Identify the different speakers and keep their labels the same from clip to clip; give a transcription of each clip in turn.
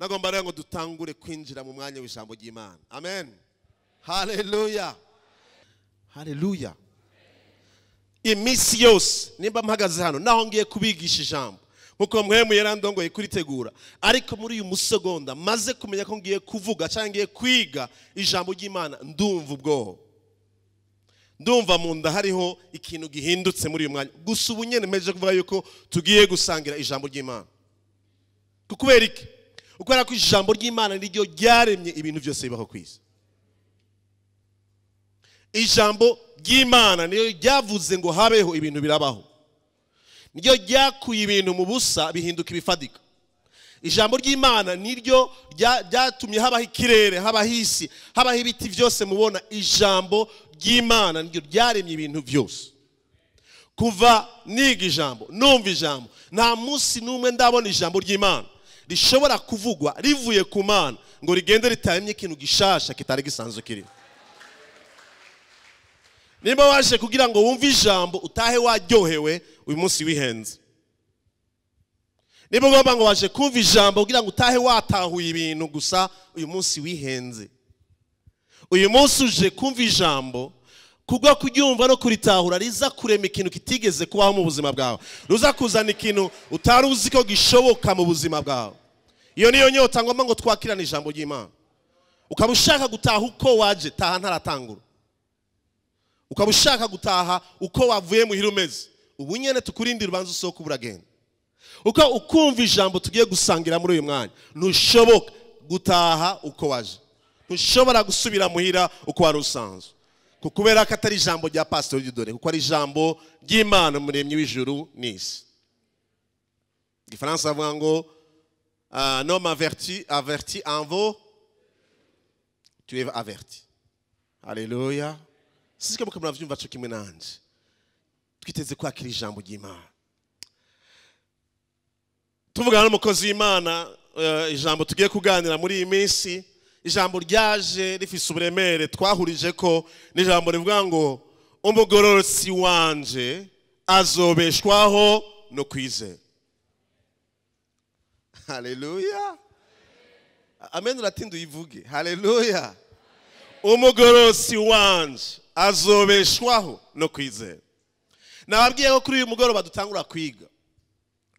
Speaker 1: Nagomba rero ngo dutangure kwinjira mu mwanya w'ijambo ry'Imana. Amen. Haleluya. Haleluya. Iminsi yose nimba mpagaze hano naho ngiye kubigisha ijambo nkuko mwemu yarandongoye kuritegura, ariko muri uyu musegonda maze kumenya ko ngiye kuvuga cyangwa ngiye kwiga ijambo ry'Imana, ndumva ubwoba, ndumva mu nda hariho ikintu gihindutse muri uyu mwanya. Gusa ubu nyene mpejeje kuvuga yuko tugiye gusangira ijambo ry'Imana. Kubera iki? Ukora ko ijambo ry'Imana niryo ryaremye ibintu byose bibaho ku isi. Ijambo ry'Imana niyo ryavuze ngo habeho, ibintu birabaho. Niryo ryakuye ibintu mu busa bihinduka ibifadika. Ijambo ry'Imana niryo ryatumye habaho ikirere, habaho isi, habaho ibiti byose mubona. Ijambo ry'Imana niryo ryaremye ibintu byose. Kuva niga ijambo, numva ijambo, nta munsi n'umwe ndabona ijambo ry'Imana rishobora kuvugwa rivuye ku Mana ngo rigende ritaremye ikintu gishasha kitari gisanzwe kiri. Nimba waje kugira ngo wumve ijambo utahe waryohewe, uyu munsi wihenze. Nimba ugomba ngo waje kumva ijambo kugira ngo utahe watahuye ibintu gusa, uyu munsi wihenze. Uyu munsi uje kumva ijambo kubwo kuryumva no kuritahura riza kurema ikintu kitigeze kubaho mu buzima bwawe, ruza kuzana ikintu utari uzi ko gishoboka mu buzima bwawe. Iyo niyo nyota ngomba ngo twakirane ijambo ry'Imana. Ukaba ushaka gutaha uko waje, taha ntaratangura. Ukaba ushaka gutaha uko wavuye muhira umeze, ubu nyene tukurindira ubanza usohoke uragenda. Uko ukumva ijambo tugiye gusangira muri uyu mwanya, ntushoboka gutaha uko waje, ntushobora gusubira muhira uko wari usanzwe, kubera ko atari ijambo rya Pastor Dieudonné, kuko ari ijambo ry'Imana umuremyi w'ijuru n'isi. Igifaransa bavuga ngo un homme averti averti en vaut, tu es averti. Haleluya. Sisi kama mnavyumva cyo kimwe nanje, twiteze kwakira ijambo ry'Imana. Tuvugana n'umukozi w'Imana, ijambo tugiye kuganira muri iyi minsi, ijambo ryaje rifise uburemere twahurije ko n'ijambo rivuga ngo umugororotsi wanje azobeshwaho no kwizera. Haleluya. Amen. Uratinda uyivuge. Haleluya. Umugororotsi wanje azobeshwaho no kwizera. Nababwiye ko kuri uyu mugoroba dutangura kwiga.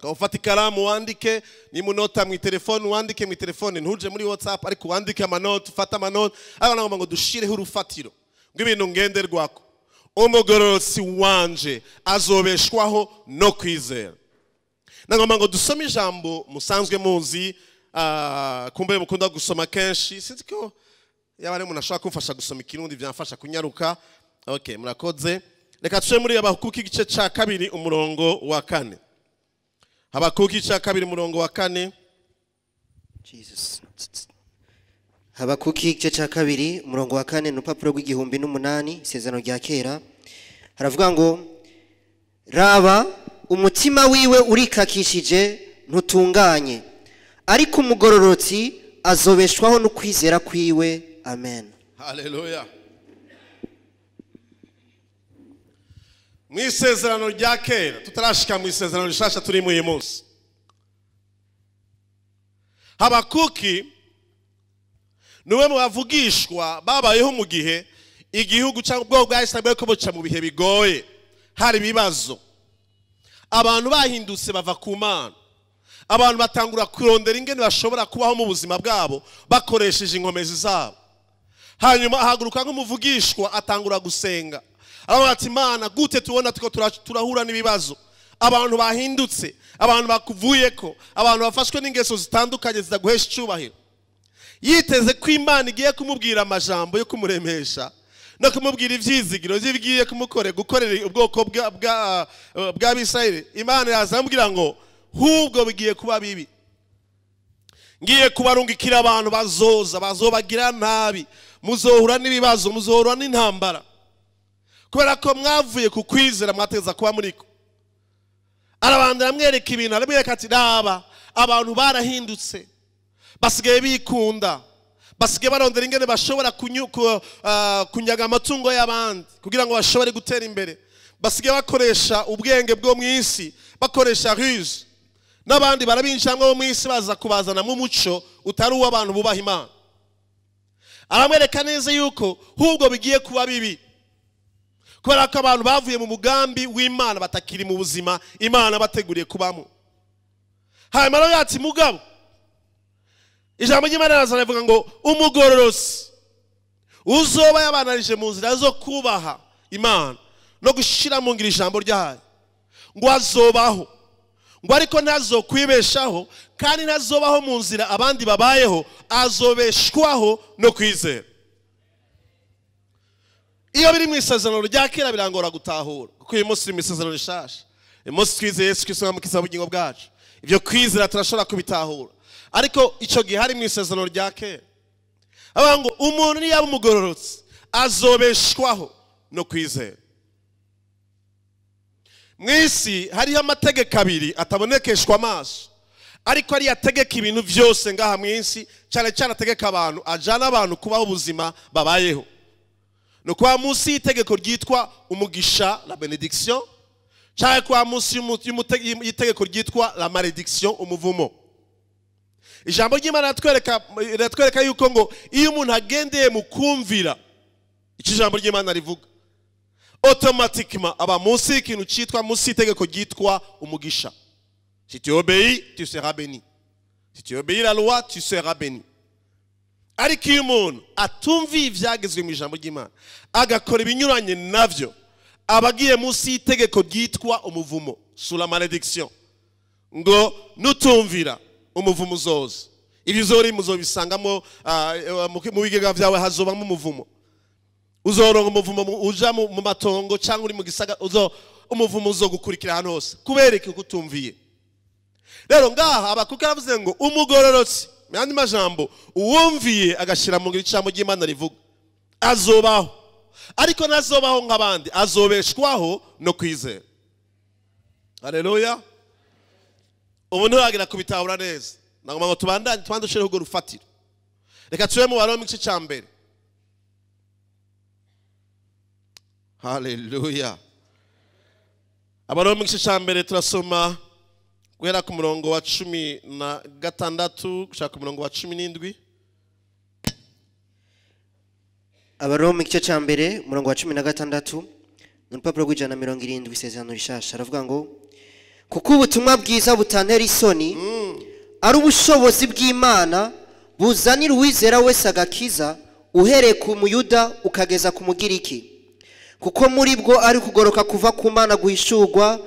Speaker 1: Ufata ikaramu wandike, nimunota mu telefone wandike mu telefone, ntuje muri WhatsApp ariko wandike amanota, ufata amanota. Ariko nagomba ngo dushireho urufatiro rw'ibintu ngenderwako. Umugororotsi wanje azobeshwaho no kwizera. Nagomba ngo dusome ijambo musanzwe muzi, kumbe mukunda gusoma kenshi. Sinzi ko yaba ari umuntu ashobora kumfasha gusoma ikirundi byamfasha kunyaruka. Okay, murakoze. Reka tuje muri Habakuki igice ca 2 umurongo wa 4. Habakuki ca 2 umurongo wa 4.
Speaker 2: Jesus. Habakuki igice ca 2 umurongo wa 4, n'urupapuro rw'igihumbi n'umunani, isezerano rya kera. Haravuga ngo raba umutima wiwe urikakishije ntutunganye, ariko umugororotsi azobeshwaho no kwizera kwiwe. Amen.
Speaker 1: Haleluya. Mu isezerano rya kera, tutarashika mu isezerano rishasha turi mu uyu munsi, Habakuki niwe mu bavugishwa babayeho mu gihe igihugu cyangwa ubwoko bwa Israel ko buca mu bihe bigoye, hari ibibazo, abantu bahindutse bava ku Mana, abantu batangura kurondera ingene bashobora kubaho mu buzima bwabo bakoresheje inkomezi zabo. Hanyuma ahaguruka nk'umuvugishwa atangura gusenga, aravuga ati Imana, gute tubona tuko turahura n'ibibazo, abantu bahindutse, abantu bakuvuyeko, abantu bafashwe n'ingeso zitandukanye zidaguhesha icyubahiro. Yiteze ko Imana igiye kumubwira amajambo yo kumuremesha no kumubwira ivyizigiro vy'ibigiye kumukorera gukorera ubwoko bw'Abisirayeli. Imana yazamubwira ngo hubwo bigiye kuba bibi, ngiye kubarungikira abantu bazoza bazobagira nabi, muzohura n'ibibazo, muzohura n'intambara, kubera ko mwavuye ku kwizera mwateza kuba muriko. Arabandana amwereka ibintu, aramwereka ati raba abantu barahindutse, basigaye bikunda, basigaye barondera ingene bashobora kunyaga amatungo y'abandi kugira ngo bashobore gutera imbere, basigaye bakoresha ubwenge bwo mu isi, bakoresha ruse, n'abandi barabinjamwe bo mu isi baza kubazanamo umuco utari uw'abantu bubaha Imana. Aramwereka neza yuko hubwo bigiye kuba bibi, kubera ko abantu bavuye mu mugambi w'Imana batakiri mu buzima Imana bateguriye kubamo. Hanyuma rero yati mugabo, ijambo ry'Imana rivuga ngo umugororosi uzoba yabanarije mu nzira zo kubaha Imana no gushira mu ngiro ijambo ryayo, ngo azobaho, ngo ariko ntazokwibeshaho, kandi ntazobaho mu nzira abandi babayeho, azobeshwaho no kwizera. Iyo biri mu isezerano rya kera birangora gutahura, kuko uyu munsi mu isezerano rishasha, uyu munsi twizeye Yesu Kristo nk'umukiza w'ubugingo bwacu, ibyo kwizera turashobora kubitahura. Ariko icyo gihe hari mu isezerano rya kera, avuga ngo umuntu niyaba umugororotsi azobeshwaho no kwizera. Mu isi hariho amategeko abiri atabonekeshwa amaso, ariko ariyo ategeka ibintu byose ngaha mu isi, cyane cyane ategeka abantu, ajana abantu kubaho ubuzima babayeho. No kuba munsi y'itegeko ryitwa umugisha, la benediction, cyangwa kuba munsi y'itegeko ryitwa la malédiction, umuvumo. Ijambo ry'Imana riratwereka yuko ngo iyo umuntu agendeye mu kumvira icyo ijambo ry'Imana rivuga, automatiquement aba munsi y'ikintu cyitwa, munsi y'itegeko ryitwa umugisha. Si tu obéis, tu seras béni. Si tu obéis la loi, tu seras béni. Ariko iyo umuntu atumviye ibyagezwe mu ijambo ry'Imana, agakora ibinyuranye navyo, aba agiye munsi y'itegeko ryitwa umuvumo, sous la malédiction. Ngo nutumvira umuvumo uzoza. Ibyo uzori muzobisangamo mu bigega byawe, hazobamo umuvumo. Uzoronka umuvumo uja mu matongo cyangwa uri mu gisaga, umuvumo uzogukurikira ahantu hose kubera iki? Kutumviye. Rero ngaha Habakuki aravuze ngo umugororotsi, mu yandi majambo uwumviye agashyira mu ngiro ijambo ry'Imana rivuga, azobaho, ariko ntazobaho nk'abandi, azobeshwaho no kwizera. Haleluya. Ubu nturagira kubitahura neza, nagomba ngo tubandanye twandushireho urwo rufatiro. Reka tube mu Baroma igice cya mbere. Haleluya. Abaroma igice cya mbere turasoma guhera ku murongo wa 16 gushaka ku murongo wa 17.
Speaker 2: Abaroma igice cya mbere umurongo wa 16, ni urupapuro rw'170, isezerano rishasha. Aravuga ngo kuko ubutumwa bwiza butantera isoni, ari ubushobozi bw'Imana buzanira uwizera wese agakiza, uhereye ku Muyuda ukageza ku Mugiriki, kuko muri bwo ari kugoroka kuva ku Mana guhishurwa,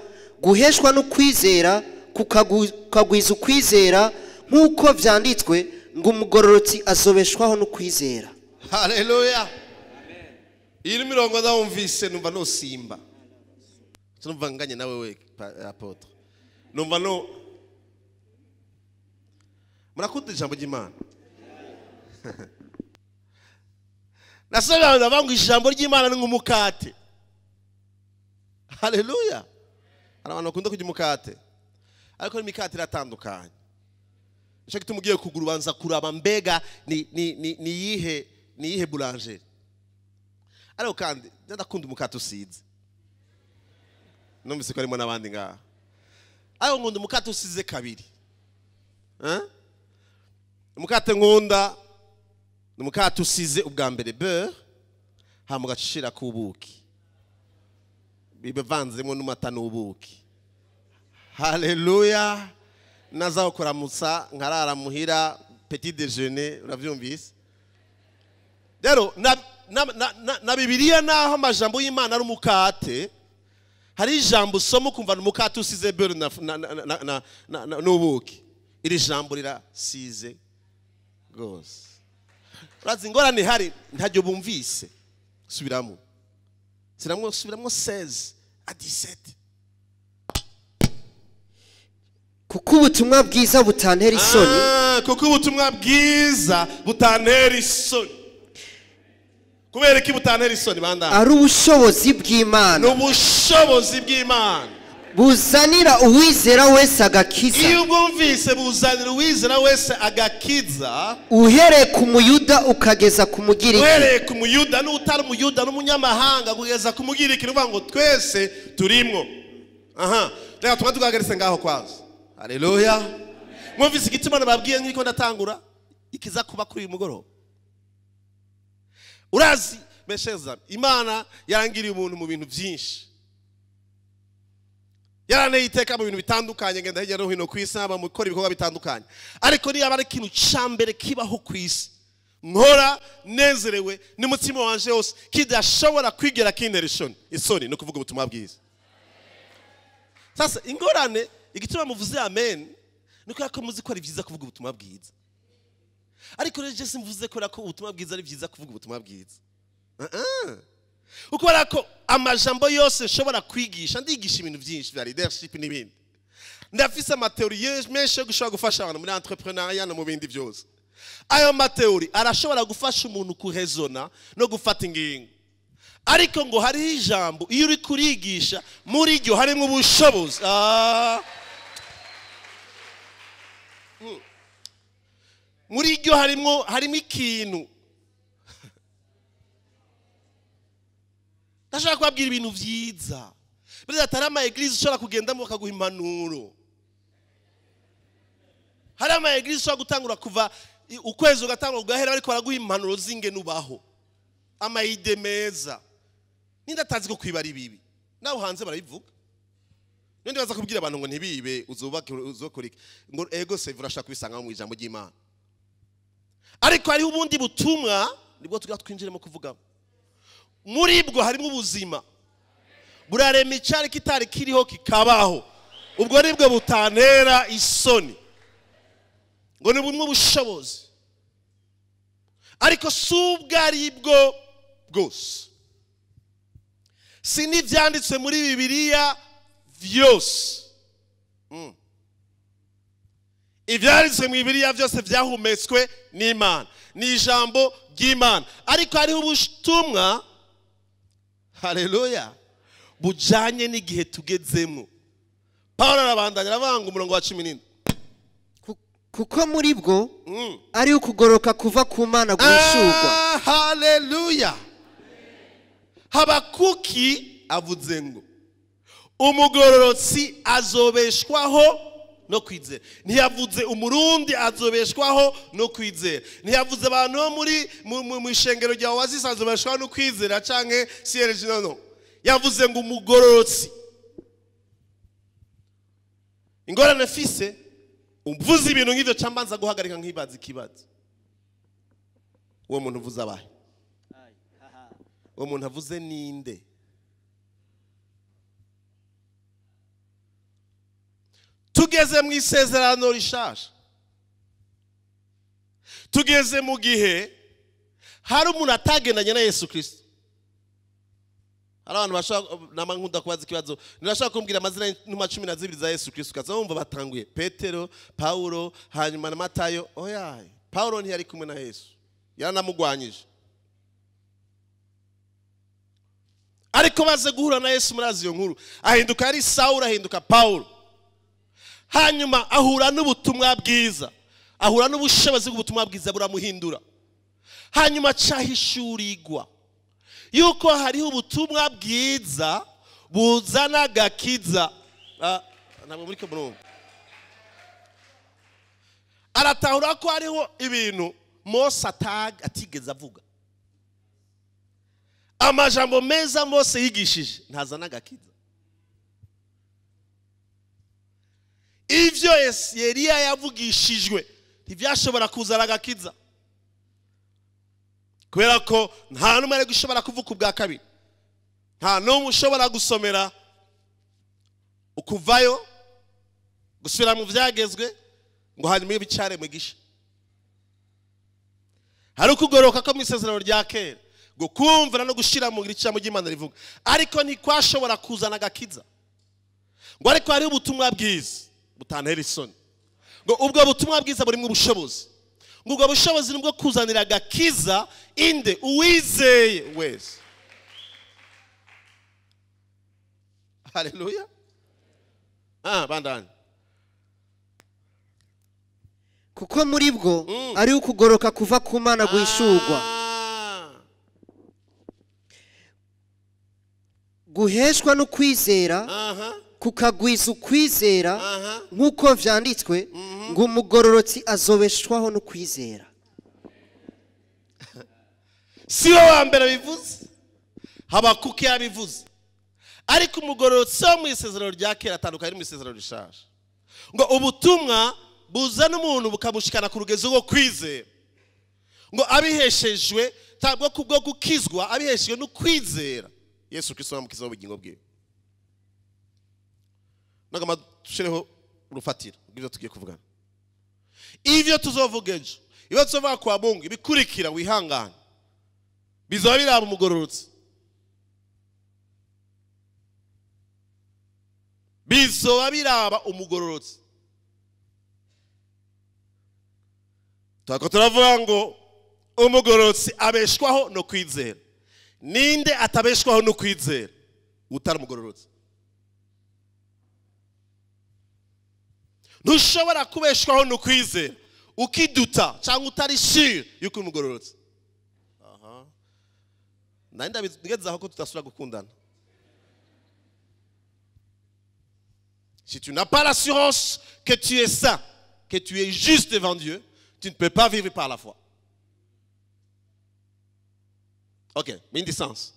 Speaker 2: guheshwa no kwizera, kukagwiza ukwizera, nk'uko vyanditswe ngo umugororotsi azobeshwaho no kwizera.
Speaker 1: Haleluya. Iyi mirongo ndumvise numva no simba, numva nganye nawe we apotre, numva no murakunda ijambo ry'Imana. Nasabye abantu ngo ijambo ry'Imana ni nk'umukate. Haleluya. Hari abantu bakunda kurya umukate, ariko imikate iratandukanye. Nicyo gituma ugiye kugura ubanza kuraba mbega ni ni ni niyihe niyihe boulangerie. Ariko kandi ndakunda umukate usize, numvise ko harimo n'abandi ngaha. Ariko nkunda umukate usize kabiri. Umukate nkunda ni umukate usize ubwa mbere beurre, hama ugashira ku buki, bivanzemo n'amata n'ubuki. Haleluya. Naza kuramutsa nkarara muhira petit déjeuner, uravyumvise. Rero na Bibiliya naho amajambo y'Imana ari umukate, hari ijambo usoma ukumva umukate usize beurre n'ubuki. Iri jambo rirasize gose. Urazi ingorane hari ntajyo bumvise. Subiramo. Subiramo 16 à 17.
Speaker 2: Kuko ubutumwa bwiza butantera isoni.
Speaker 1: Kuko ubutumwa bwiza butantera isoni. Kubera iki butantera isoni banda?
Speaker 2: Ari ubushobozi bw'Imana.
Speaker 1: N'ubushobozi bw'Imana
Speaker 2: buzanira uwizera wese agakiza.
Speaker 1: Iyo ubwumvise buzanira uwizera wese agakiza,
Speaker 2: uhereye ku Muyuda ukageza ku Mugiriki.
Speaker 1: Uhereye ku Muyuda n'utari Umuyuda n'umunyamahanga kugeza ku Mugiriki, nuvuga ngo twese turimwo. Aha, reka tuba tugagarese ngaho kwanza. Haleluya. Mwumvise igituma nababwiye nk'iko ndatangura Ikiza kuba kuri uyu mugoroba. Urazi mesheza, Imana yarangiriye umuntu mu bintu byinshi. Yaraneye iteka mu bintu bitandukanye, ngenda hirya no hino ku isi, haba mu gukora ibikorwa bitandukanye. Ariko niba ari ikintu ca mbere kibaho ku isi, nkora nezerewe n'umutima wanje wose, kidashobora kwigera kintera isoni no kuvuga ubutumwa bwiza. Sasa ingorane igituma muvuze amen ni ko muzi ko ari byiza kuvuga ubutumwa bwiza. Ariko rero je simvuze ko ubutumwa bwiza ari byiza kuvuga ubutumwa bwiza. Uko ko amajambo yose nshobora kwigisha, ndigisha ibintu byinshi bya leadership n'ibindi. Ndafise amateori menshi yo gushobora gufasha abantu muri entrepreneuriat no mu bindi byose. Ayo mateori arashobora gufasha umuntu kuhezona no gufata ingingo. Ariko ngo hariho ijambo iyo uri kurigisha muri ryo harimo ubushobozi. Muri ryo harimo ikintu. Ndashaka kubabwira ibintu vyiza. Buriya atari ama eglise ushobora kugendamo bakaguha impanuro. Hari ama eglise ushobora gutangura kuva ukwezi ugatangura ugahera ariko baraguha impanuro z'ingene ubaho. Ama ide meza. Ninde atazi ko kwibara ibibi? Nawe hanze barabivuga. Ninde baza kubwira abantu ngo ntibibe uzubake uzokora iki? Ngo ego se urashaka kubisanga mu ijambo ry'Imana. Ariko hariho ubundi butumwa nibwo tugira twinjiremo kuvuga. Muri bwo harimo ubuzima. Burarema icyari kitari kiriho kikabaho. Ubwo nibwo butantera isoni. Ngo ni bumwe ubushobozi. Ariko si ubwo ari bwo bwose. Si n'ibyanditswe muri Bibiliya byose. Ibyanditswe mu Bibiliya byose byahumetswe n'Imana. Ni ijambo ry'Imana. Ariko hariho ubutumwa, haleluya, bujanye n'igihe tugezemo. Paulo arabandanya aravanga umurongo wa 17.
Speaker 2: Kuko muri bwo ari ukugoroka kuva ku Mana gushurwa.
Speaker 1: Haleluya. Habakuki avuze ngo umugororotsi azobeshwaho no kwizera. Ntiyavuze umurundi azobeshwaho no kwizera. Ntiyavuze abantu bo muri mu ishengero rya Oasis azobeshwaho no kwizera canke CRG, no. Yavuze ngo umugororotsi. Ingorane fise umvuze ibintu nk'ivyo cambanza guhagarika nkibaza ikibazo. Uwo muntu uvuze abahe? Uwo muntu avuze ninde? Tugeze mu isezerano rishasha. Tugeze mu gihe hari umuntu atagendanye na Yesu Kristo. Hari abantu bashaka namankunda kubaza ikibazo. Nirashaka kumbwira amazina y'intumwa 12 za Yesu Kristo. Kaza wumva batanguye Petero, Paulo, hanyuma na Matayo. Oya, Paulo ntiyari kumwe na Yesu. Yaranamugwanyije. Ariko baze guhura na Yesu muri iyo nkuru, ahinduka ari Saul, ahinduka Paulo. Hanyuma ahura n'ubutumwa bwiza, ahura n'ubushobozi bw'ubutumwa bwiza buramuhindura. Hanyuma cahishurirwa yuko hariho ubutumwa bwiza buzana agakiza. Ntabwo muri ko murumva. Aratahura ko hariho ibintu Mose atigeze avuga. Amajambo meza Mose yigishije ntazana agakiza. Ivyo Eliya yavugishijwe ntibyashobora kuzana agakiza. Kubera ko nta n'umwe ari gushobora kuvuka ubwa kabiri. Nta n'umwe ushobora gusomera ukuvayo gusubira mu byagezwe ngo hanyuma ibicare mu gisha. Hari ukugoroka ko mu isezerano rya kera, ngo kumvira no gushira mu ijambo ry'Imana rivuga, ariko ntikwashobora kuzana agakiza. Ngo ariko hari ubutumwa bwiza butantera isoni. Ngo ubwo butumwa bwiza burimo ubushobozi. Ngo ubwo bushobozi nibwo kuzanira agakiza inde uwizeye wese. Haleluya. Bandani.
Speaker 2: Kuko muri bwo ari ukugoroka kuva ku Mana guhishurwa. Guheshwa no kwizera kukagwiza ukwizera nk'uko vyanditswe ngo umugororotsi azobeshwaho no kwizera.
Speaker 1: Si we wa mbere bivuze, Habakuki yabivuze. Ariko umugororotsi wo mu isezerano rya kera atandukanye no mu isezerano rishaje. Ngo ubutumwa buzana umuntu bukamushikana ku rugezo rwo kwizera, ngo abiheshejwe ntabwo kubwo gukizwa, abiheshejwe no kwizera Yesu Kristo amukiza ubugingo bwiwe. Nagama tushireho urufatiro rw'ibyo tugiye kuvugana. Ivyo tuzovuga ejo, ibyo tuzovuga kwa Mungu ibikurikira, wihangane, bizaba biraba umugororotsi, bizoba biraba umugororotsi. Twako turavuga ngo umugororotsi abeshwaho no kwizera. Ninde atabeshwaho no kwizera? Utari umugororotsi. Ntushobora kubeshwaho no kwizera ukiduta cyangwa utari sure yuko uri umugororotsi. Aha, nari ndabigezaho ko tudasubira gukundana. Si tu n'as pas l'assurance que tu es saint, que tu es juste devant Dieu, tu ne peux pas vivre par la foi. Ok, mais une distance.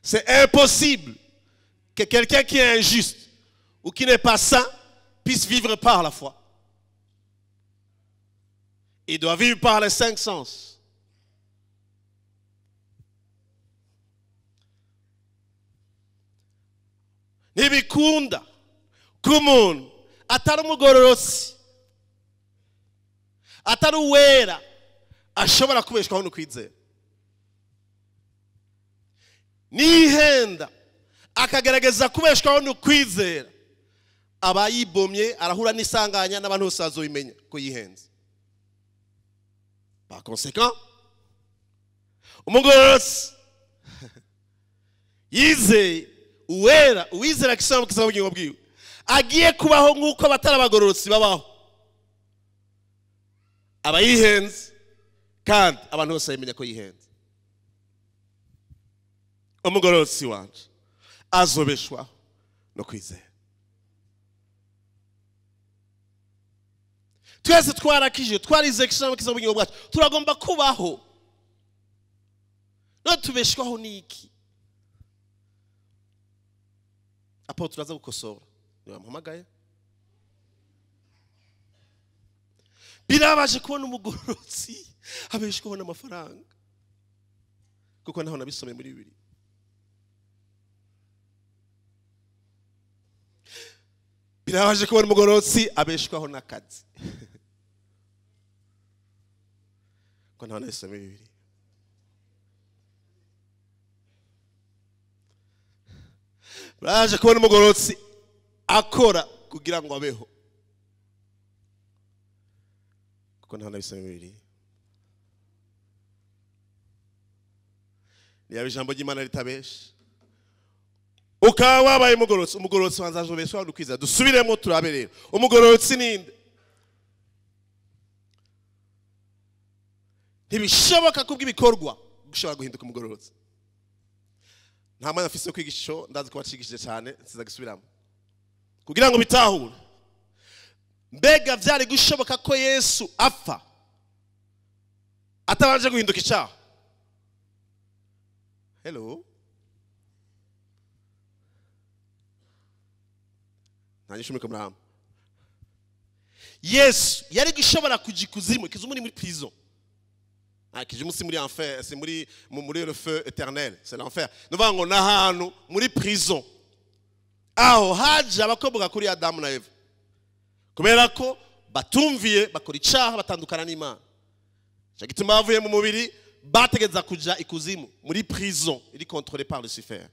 Speaker 1: C'est impossible que quelqu'un qui est injuste ou qui n'est pas saint puisse vivre par la foi. Il doit vivre par les 5 sens. Ntibikunda ko umuntu atari umugororotsi, atari uwera, ashobora kubeshwaho no kwizera. Nihenda akagerageza kubeshwaho no kwizera, aba yibomye, arahura n'isanganya n'abantu bose bazobimenya ko yihenze. Par conséquent, umugororotsi yizeye uwera, uwizera kisaba kisaba ubugingo bwiwe, agiye kubaho nk'uko abatari abagororotsi babaho, aba yihenze, kandi abantu bose bamenya ko yihenze. Umugororotsi wanje azobeshwaho no kwizera. Twese twarakije, twarize kisaba kisaba ubugingo bwacu, turagomba kubaho. No tubeshwaho n'iki? Apo turaza gukosora, nibamuhamagaye. Birabaje kubona umugororotsi abeshwaho n'amafaranga, kuko naho nabisomye muri Bibiliya. Birabaje kubona umugororotsi abeshwaho n'akazi, kuko naho nabisomye muri Bibiliya. Birabaje kubona umugororotsi akora kugira ngo abeho, kuko nta nabisomye muri Bibiliya. Niba ijambo ry'Imana ritabesha, ukaba wabaye umugororotsi, umugororotsi wanza azobeshwaho no kwizera. Dusubiremo turabe rero, umugororotsi ninde? Ntibishoboka kubw'ibikorwa gushobora guhinduka umugororotsi. Nta mwanya mfise wo kwigisha ico, ndazi ko bacigishije cyane, nsiza gusubiramo kugira ngo bitahure. Mbega vyari gushoboka ko Yesu apfa atabanje guhinduka icaha? Hello, ntanyishumika murama. Yesu yari gushobora kuja ikuzimu, ikuzimu ni muri prison. Ah, ikuzimu si muri enfer, c'est muri le feu éternel, c'est l'enfer. Nuvuga ngo n'ahantu muri prison, aho haje abakobwa kuri Adamu na Eva, kubera ko batumviye bakora icaha batandukana n'Imana. Cyo gituma bavuye mu mubiri bategeza kuja ikuzimu muri prison iri contrôlée par Lucifer.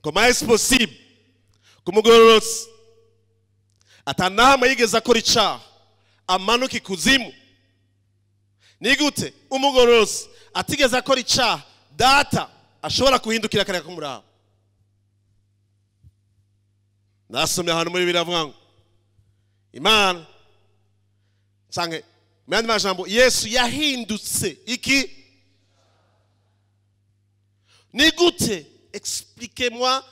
Speaker 1: Comment est-ce possible kumugororotsi atanama yigeze akora icaha amanuka ikuzimu? Ni gute umugororotsi atigeze akora icaha data ashobora kuhindukira akareka kumuraba? Nasomye ahantu muri Bibiliya avuga ngo Imana canke mu yandi majambo Yesu yahindutse iki? Ni gute? Expliquez-moi,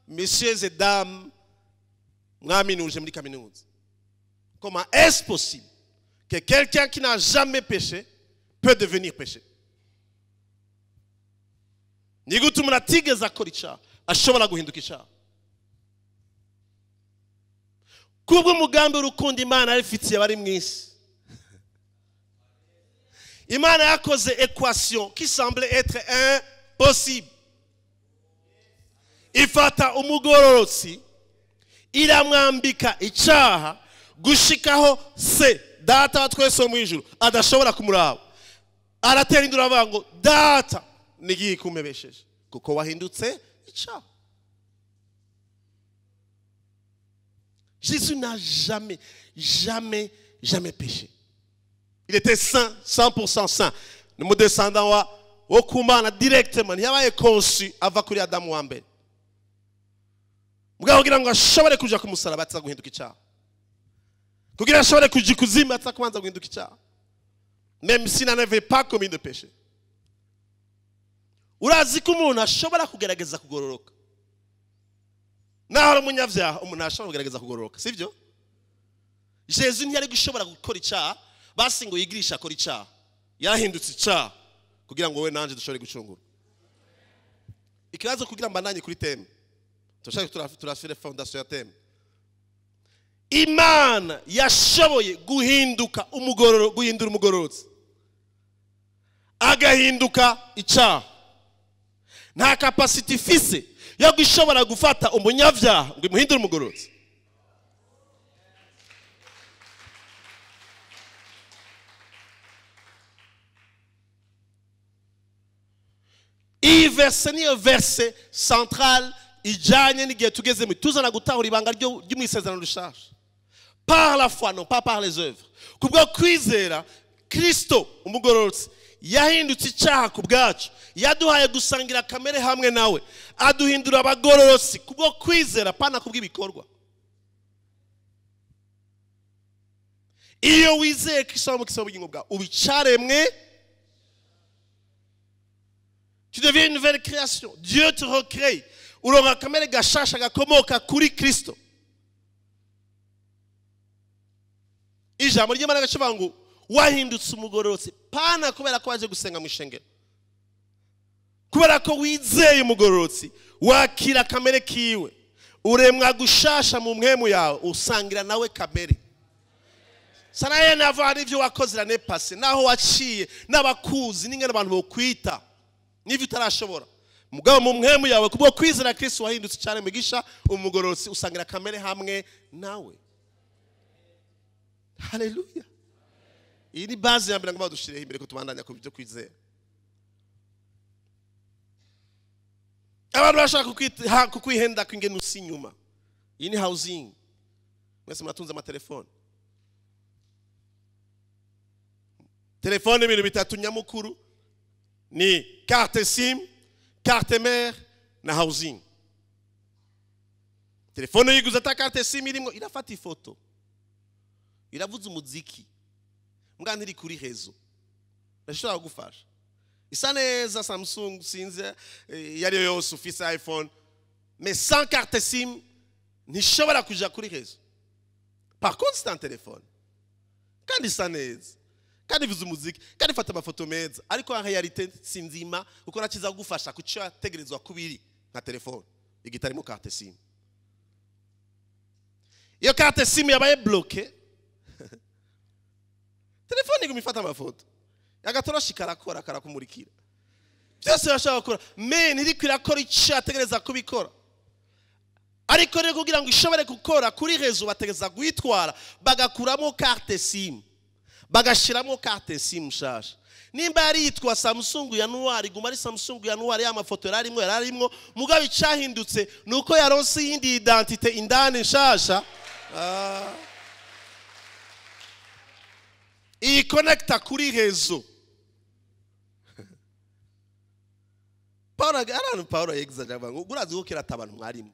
Speaker 1: messieurs et dames, mwaminuje muri kaminuza, comment est-ce possible que quelqu'un qui n'a jamais péché peut devenir péché? Ni gute umuntu atigeze akora icyaha ashobora guhinduka icyaha? Kubw'umugambi w'urukundo Imana yarifitiye abari mu isi, Imana yakoze équation qui semblait être impossible. Ifata umugororotsi iramwambika icyaha gushikaho se data wa twese wo mu ijuru adashobora kumuraba. Aratera induru avuga ngo data nigiye kumebesheje kuko wahindutse icyaha. Jésus n'a jamais, jamais, jamais péché. Il était saint, 100% saint. Nous descendons wo kumana directement. Ntiyabaye conçu ava kuri Adamu wa mbere. Mugabo kugira ngo ashobore kuja ku musaraba atza guhinduka icyaha. Kugira ashobore kuja ikuzimu atza kubanza guhinduka icyaha. Même s'il n'en avait pas commis de péché. Urazi ko umuntu ashobora kugerageza kugororoka. Naho ari umunyabyaha, umuntu ashobora kugerageza kugororoka, sivyo? Jésus ntiyari gushobora gukora icyaha, basi ngo yigirisha akora icyaha. Yarahindutse icyaha kugira ngo wowe nanje dushobore gucungura. Ikibazo kugira mbandanye kuri thème. Turashaka turafire fondation ya thème. Imana yashoboye guhinduka umugororo, guhindura umugororotsi, agahinduka icyaha. Nta capacity ifise yo gushobora gufata umunyabyaha ngo imuhindure umugororotsi. Iyi verse niyo verse centrale ijanye n'igihe tugezemo, tuzana gutahura ibanga ry'umwisezerano rishasha. Par la foi, non pas par les œuvres. Kubwo kwizera Kristo umugororotsi yahindutse icyaha ku bwacu, yaduhaye gusangira kamere hamwe nawe, aduhindura abagororotsi kubwo kwizera, pana kubw'ibikorwa. Iyo wizeye Kristo mu bugingo bwawe, ubicaremwe, tu deviens une nouvelle création. Dieu te recrée. Uronka kamere gashasha gakomoka kuri Kristo. Ijambo ry'Imana gacuvuga ngo wahindutse umugororotsi pana kubera ko waje gusenga mu ishengero, kubera ko wizeye umugororotsi, wakira kamere kiwe, uremwa gushasha mu mpwemu yawe, usangira nawe kamere. Sanaye nava hari ibyo wakoze l'année passée, naho waciye n'abakuzi n'ingene abantu bokwita n'ivyo utarashobora. Mugabo mu mpwemu yawe kubwo kwizera Kristo wahindutse cyane mugisha umugororotsi, usangira kamere hamwe nawe. Haleluya. Iyi ni base ya mbere ngo badushireho imbere ko tubandanya ku byo kwizera. Abantu bashaka kukwihenda kwingene usi inyuma. Iyi ni housing. Mwese muratunze amatelefone. Telefone ibintu bitatu nyamukuru ni carte SIM, carte mère na housing. Telefone yiguze ata carte SIM irimo, irafata ifoto, iravuza umuziki, mbwa ntiri kuri rezo, ndashobora kugufasha. Isa neza Samsung, sinze iyo ariyo yose ufise iPhone, mais sans carte SIM ntishobora kuja kuri réseau. Par contre c'est un téléphone kandi isa neza, kandi ivuza umuziki, kandi ifata amafoto meza, ariko en réalité si nzima kuko nakiza kugufasha kuco yategerezwa kubiri nka telefone igitarimo carte SIM. Iyo carte SIM yabaye bloquée, telefone iguma ifata amafoto, agatoroshi karakora, karakumurikira, byose bashaka gukora, mais ntiriko irakora ico yategereza kubikora. Ariko rero kugira ngo ishobore gukora kuri réseau bategereza guitwara bagakuramo carte SIM, bagashiramo carte SIM nshasha. Nimba yari yitwa Samsung ya noir, iguma ari Samsung ya noir, ya mafoto yararimwo yararimwo, mugabo icahindutse nuko yaronse iyindi identité indani nshasha. Iyi connecta kuri réseau. Paulo aranu Paulo exagera ngo urazi ko kera atabantu mwarimo.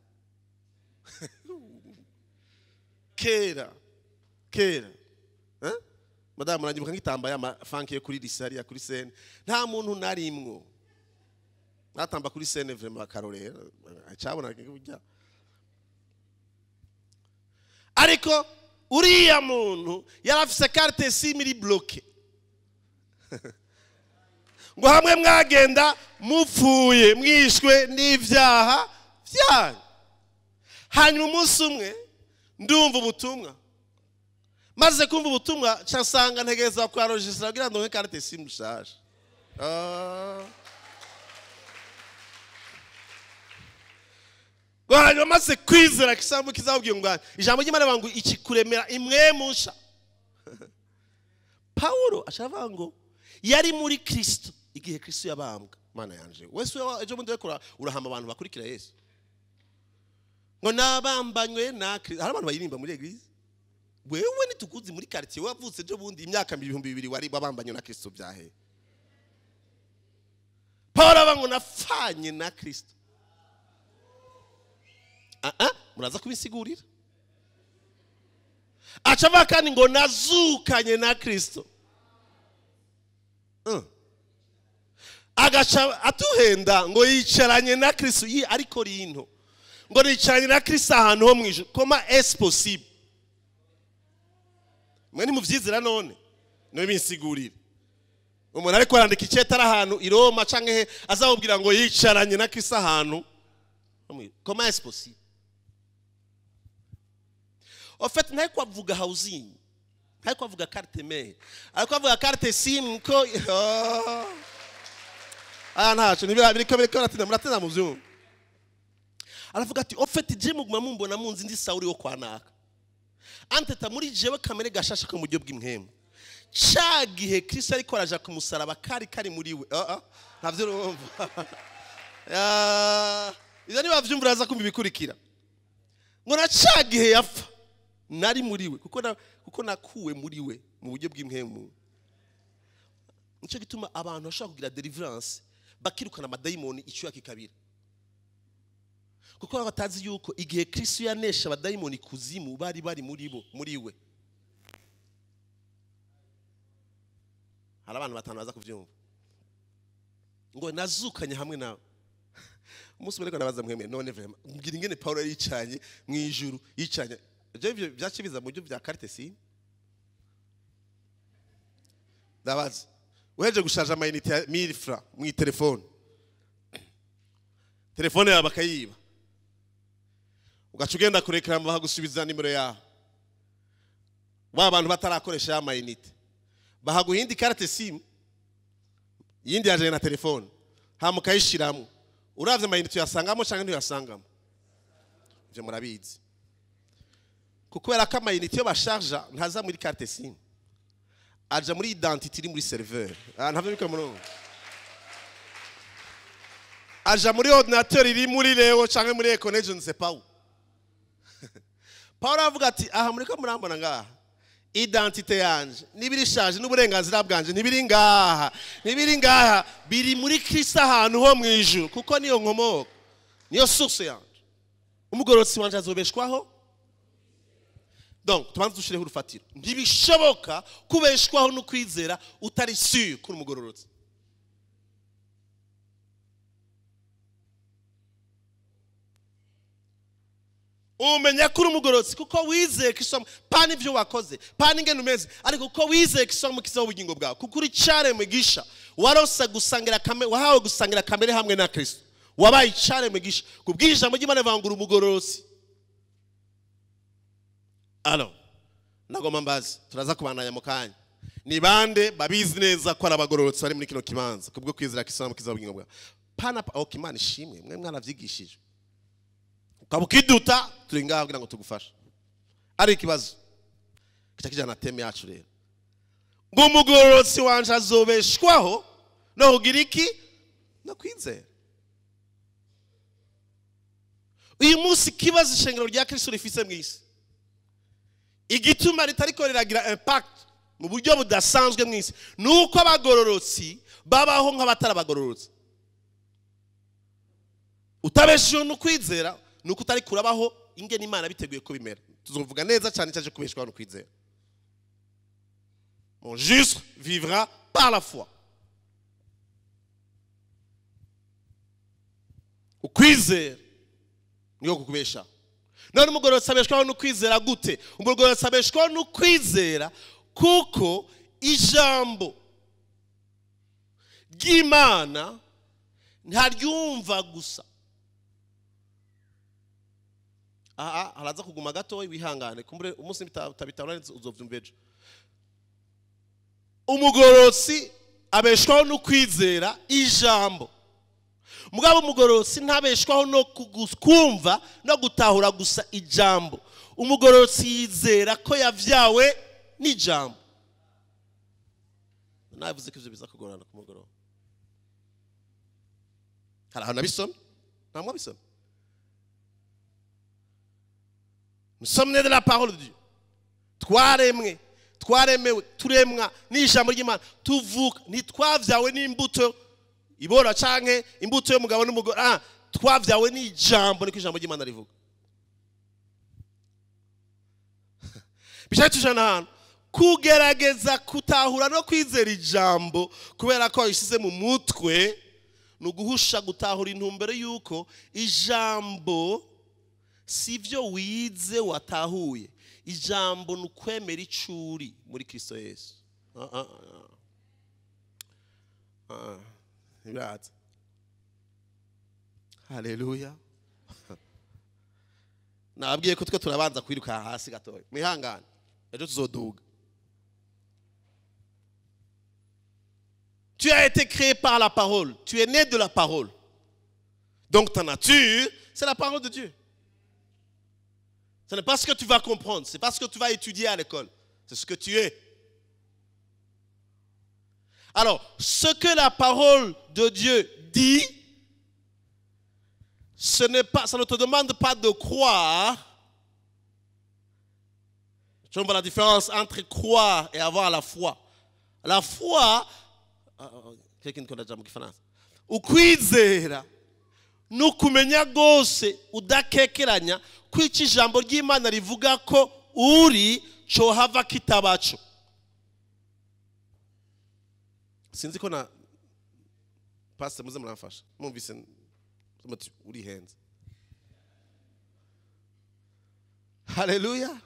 Speaker 1: Kera kera, hein? Madame murangibuka ngitamba ya fanke yo kuri lycée ya kuri scène, nta muntu narimwo natamba kuri scène vraiment akarorera acabona kujya. Ariko uriya muntu yarafise carte SIM iri bloquée. Ngo hamwe mwagenda mupfuye mwishwe n'ivyaha vyanyu. Hanyuma umunsi umwe ndumva ubutumwa. Maze kumva ubutumwa nsanga ntegereza kwa registra kugira ngo ndonke carte SIM nshasha. Hanyuma maze kwizera kisambu kizabwiye ngo ijambo ry'Imana bangu ikikuremera imwe musha. Paulo ashavuga ngo yari muri Kristo igihe Kristo yabambwa. Mana yanje wese ejo bundi wekora urahama abantu bakurikira Yesu. Ngo nabambanywe na Kristo. Hari abantu bayirimba muri eglise. Wewe nitukuzi muri quartier wavutse ejo bundi imyaka 2000 wari wabambanywe na Kristo byahe. Paulo abango nafanye na Kristo. Muraza kubisigurira. Acava kandi ngo nazukanye na Kristo. Agaca atuhenda ngo yicaranye na Kristo yi ariko rinto. Ngo yicaranye na Kristo ahantu ho mwijuru. Comment est-ce possible? Mwe ni muvyizera none. No binsigurira. Umuntu ariko arandika iceta ari ahantu i Roma canke he azabubwira ngo yicaranye na Kristo ahantu. Comment est-ce possible? En fait, nta ko avuga housing, nta ko avuga carte mère, ariko avuga carte SIM ko ntaco nibira biriko biriko ratinda muratinda mu vyumva. Aravuga ati en fait je muguma mumbona munzi ndi Sauli wo kwanaka. Anteta muri jewe kamere gashasha ko mu buryo bw'impwemu. Ca gihe Kristo ariko araja ku musaraba kari kari muri we. Ntavyo urumva. Izo niba vyumva uraza kumva ibikurikira. Ngo na ca gihe yapfa nari muri we kuko nakuwe muri we mu buryo bw'impwemu. Nico gituma abantu bashaka kugira deliverance bakirukana amadayimoni icyuya kikabira. Kuko batazi yuko igihe Kristo yanesha abadayimoni kuzimu bari bari muri bo muri we. Hari abantu batanu baza kuvyumva. Ngo nazukanye hamwe nawe. Umunsi umwe nabaza mwemwe none vraiment mbwira ingene Paulo yicanye mu ijuru yicanye. Je byacibiza mu buryo bya carte SIM. Ndabaza uheje gusharja ama unité ya 1000 francs mu telefone. Telefone yawe bakayiba. Ugaca ugenda kureklama bahagusubiza nimero yawe. Ba bantu batarakoresha ama unité. Bahaguha indi carte SIM yindi yaje na telefone. Hamukayishiramo. Uravye ama unité yasangamo canke ntiyasangamo. Ivyo murabizi. Kuko era kama unité yo basharja ntaza muri carte SIM. Aja muri identité iri muri serveur. Ntavyo biko murongo. Aja muri ordinateur iri muri Leo canke muri Econet, je ne sais pas où. Paul avuga ati aha muriko murambona ngaha. Identité yanje nibiri charge n'uburenganzira bwanje nibiri ngaha. Nibiri ngaha biri muri Kristo ahantu ho mwijuru kuko niyo nkomoko. Niyo source yanje. Umugorotsi wanje azobeshwaho. Donc tubanze dushireho urufatiro. Ntibishoboka kubeshwaho no kwizera utari sûr kuri umugororotsi. Umenya kuri umugororotsi kuko wizeye Kristo pani ivyo wakoze, pani ingene umeze, ariko kuko wizeye Kristo mukiza ubugingo bwawe, kuko uri caremwe gisha, waronse gusangira kamere, wahawe gusangira kamere hamwe na Kristo. Wabaye icaremwe gisha, kubw'ijambo ry'Imana vangura umugororotsi. Alors, nagomba mbazi turaza kubandanya mu kanya. Ni bande babizi neza ko arabagororotsi bari muri kino kibanza kubwo kwizera Kristo mukiza ubugingo bwawe. Pana ok Imana ishimwe mwe mwanavyigishije. Ukaba ukiduta turi ngaho kugira ngo tugufashe. Ari ikibazo kica kijana teme yacu rero. Ngo umugororotsi wanje azobeshwaho no kugira iki? No kwizera. Uyu munsi kibazo ishengero rya Kristo rifise mw'isi. Igituma ritariko riragira impact mu buryo budasanzwe mw'isi nuko abagororotsi babaho nk'abatarabagororotsi. Utabesheho no kwizera nuko utari kurabaho ingene Imana biteguye ko bimera. Tuzovuga neza cyane cyaje kubeshwaho no kwizera. Mon juste vivra par la foi. Ukwizera niyo kukubesha. None umugororotsi abeshwaho no kwizera gute? Umugororotsi abeshwaho no kwizera kuko ijambo ry'Imana ntaryumva gusa. Aha haraza kuguma gato wihangane, kumbure umunsi utabitabona uzovyumva ejo. Umugororotsi abeshwaho no kwizera ijambo. Mugabo umugororotsi ntabeshwaho no kumva no gutahura gusa ijambo. Umugororotsi yizera ko yavyawe n'ijambo. Navuze ko ivyo biza kugorana ku mugoroba. Hari ahantu nabisomye? Nta mwabisomye? Nous sommes nés de la parole de Dieu. Twaremwe, twaremewe, turemwa n'ijambo ry'Imana. Tuvuka ntitwavyawe n'imbuto ibora canke imbuto y'umugabo n'umugore. Twavyawe n'ijambo, niko ijambo ry'Imana rivuga. Bishatse tujana ahantu kugerageza kutahura no kwizera ijambo kubera ko wabishyize mu mutwe, ni uguhusha gutahura intumbero y'uko ijambo si ibyo wize watahuye. Ijambo ni ukwemera icuri muri Kristo Yesu. Haleluya. Nababwiye ko twe turabanza kwiruka hasi gatoya. Mwihangane, ejo tuzoduga. Tu as été créé par la parole. Tu es né de la parole. Donc ta nature, c'est la parole de Dieu. Ce n'est pas ce que tu vas comprendre, ce n'est pas ce que tu vas étudier à l'école. C'est ce que tu es. Alors, ce que la parole de Dieu dit, ce n'est pas, ça ne te demande pas de croire. Tu vois la différence entre croire et avoir la foi. La foi, ukwizera nukumenya gose udakekeranya kwica ijambo ry'Imana rivuga ko uri cohava kitabaco. Sinzi ko na pastor muze muramfasha mumvise muti uri henze. Haleluya.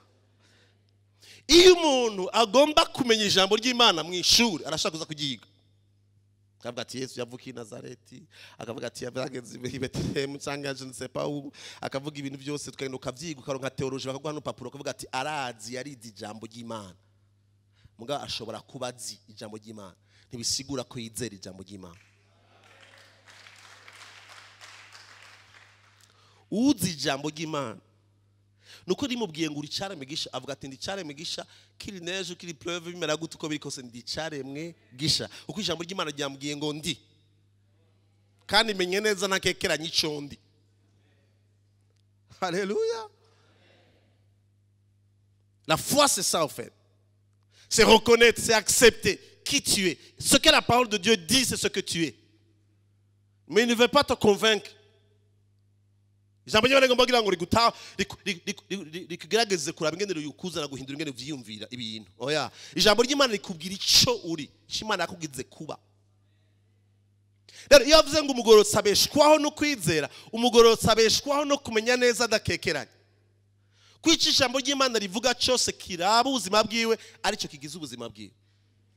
Speaker 1: Iyo umuntu agomba kumenya ijambo ry'Imana mu ishuri arashaka kuza kugiga. Akavuga ati Yesu yavukiye i Nazareti, akavuga ati yageze i Betelehemu cyangwa je ne sais pas où, akavuga ibintu byose tukagenda ukavyiga ukaronka theology bakaguha n'urupapuro akavuga ati arazi yarize ijambo ry'Imana. Muga ashobora kuba azi ijambo ry'Imana, ntibisigura ko yizera ijambo ry'Imana. Uzi ijambo ry'Imana nuko rimubwiye ngo uricaremwe gisha, avuga ati ndicaremwe gisha, kiri neje kiri pleuve bimera gute uko biri kose ndicaremwe gisha, uko ijambo ry'Imana ryambwiye ngo ndi, kandi menye neza ntakekeranye ico ndi. Alléluia. La foi, c'est ça en fait. C'est reconnaître, c'est accepter qui tu es. Ce que la parole de Dieu dit, c'est ce que tu es. Mais il ne veut pas te convaincre. Ijambo ry'Imana rigomba kugira ngo rikugerageze kuraba ingene rikuzana guhindura ingene vyiyumvira ibintu. Oya, ijambo ry'Imana rikubwira ico uri, ico Imana yakugize kuba. Rero iyo avuze ngo umugororotsi abeshwaho no kwizera, umugororotsi abeshwaho no kumenya neza adakekeranya. Kwica ijambo ry'Imana rivuga cyose kiraba ubuzima bwiwe, aricyo kigize ubuzima bwiwe.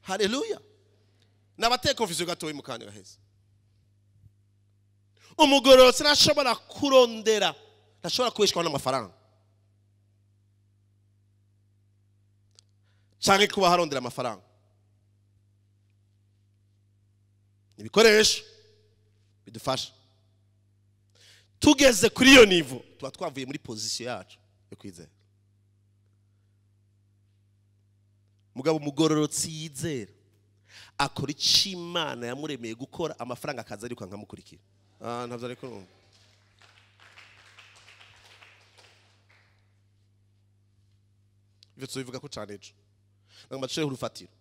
Speaker 1: Haleluya. Nabateye confusion gatoyi mu kanya gaheze. Umugororotsi ntashobora kurondera, ntashobora kubeshwaho n'amafaranga canke kuba harondera amafaranga. Ibikoresho bidufasha. Tugeze kuri iyo niveau tuba twavuye muri position yacu yo kwizera. Mugabo umugororotsi yizera akora icyo Imana yamuremeye gukora, amafaranga akaza ariko nkamukurikira. Ntabwo ariko ivyo tubivuga ko cyane ejo. Nagomba dushire urufatiro.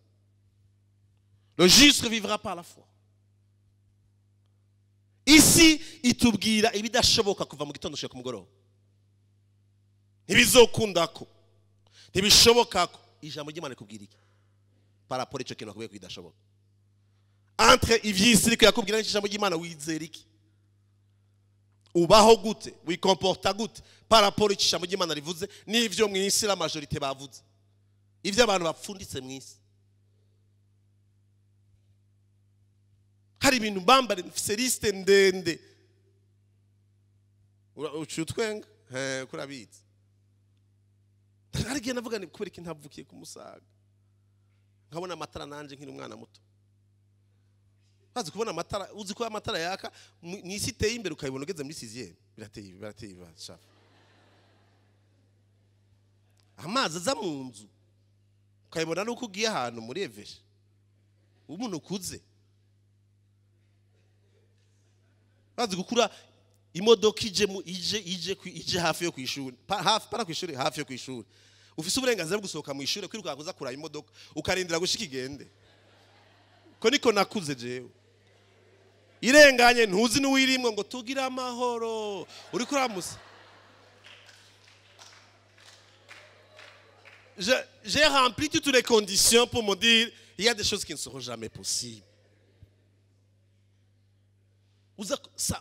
Speaker 1: Le juste vivra par la foi. Isi itubwira ibidashoboka kuva mu gitondo gushika ku mugoroba. Ntibizokundako, ntibishobokako. Ijambo ry'Imana rikubwira iki par rapport ico kintu akubwiye ko bidashoboka? Entre ivy'isi riko yakubwira n'ijambo ry'Imana, wizera iki? Ubaho gute? Wikomporta gute par rapport ico ijambo ry'Imana rivuze n'ivyo mw'isi la majorité bavuze, ivyo abantu bapfunditse mw'isi? Hari ibintu bambare mfise liste ndende. Uciye utwenga kurabizi. Hari igihe navuga ni kubera iki ntavukiye ku Musaga, nkabona amatara nanje nkiri umwana muto. Bazi kubona amatara, uzi ko amatara yaka mw'isi iteye imbere ukayibona ugeze muri 6e, birateye shafa. Amazi aza mu nzu ukayibona nuko ugiye ahantu muri eveshe umuntu ukuze. Bazi gukura imodoka ije ije ije ije hafi yo kwishuri, hafi para kwishuri, hafi yo kwishuri. Ufise uburenganzira bwo gusohoka mu ishuri kwiruka kuza kuraba imodoka ukarindira gushika igende. Ko niko nakuze jewe. Irenganye ntuzi n'uwirimwe ngo tugira amahoro uri kuramusa. J'ai rempli toutes les conditions pour me dire il y a des choses qui ne seront jamais possibles. Uza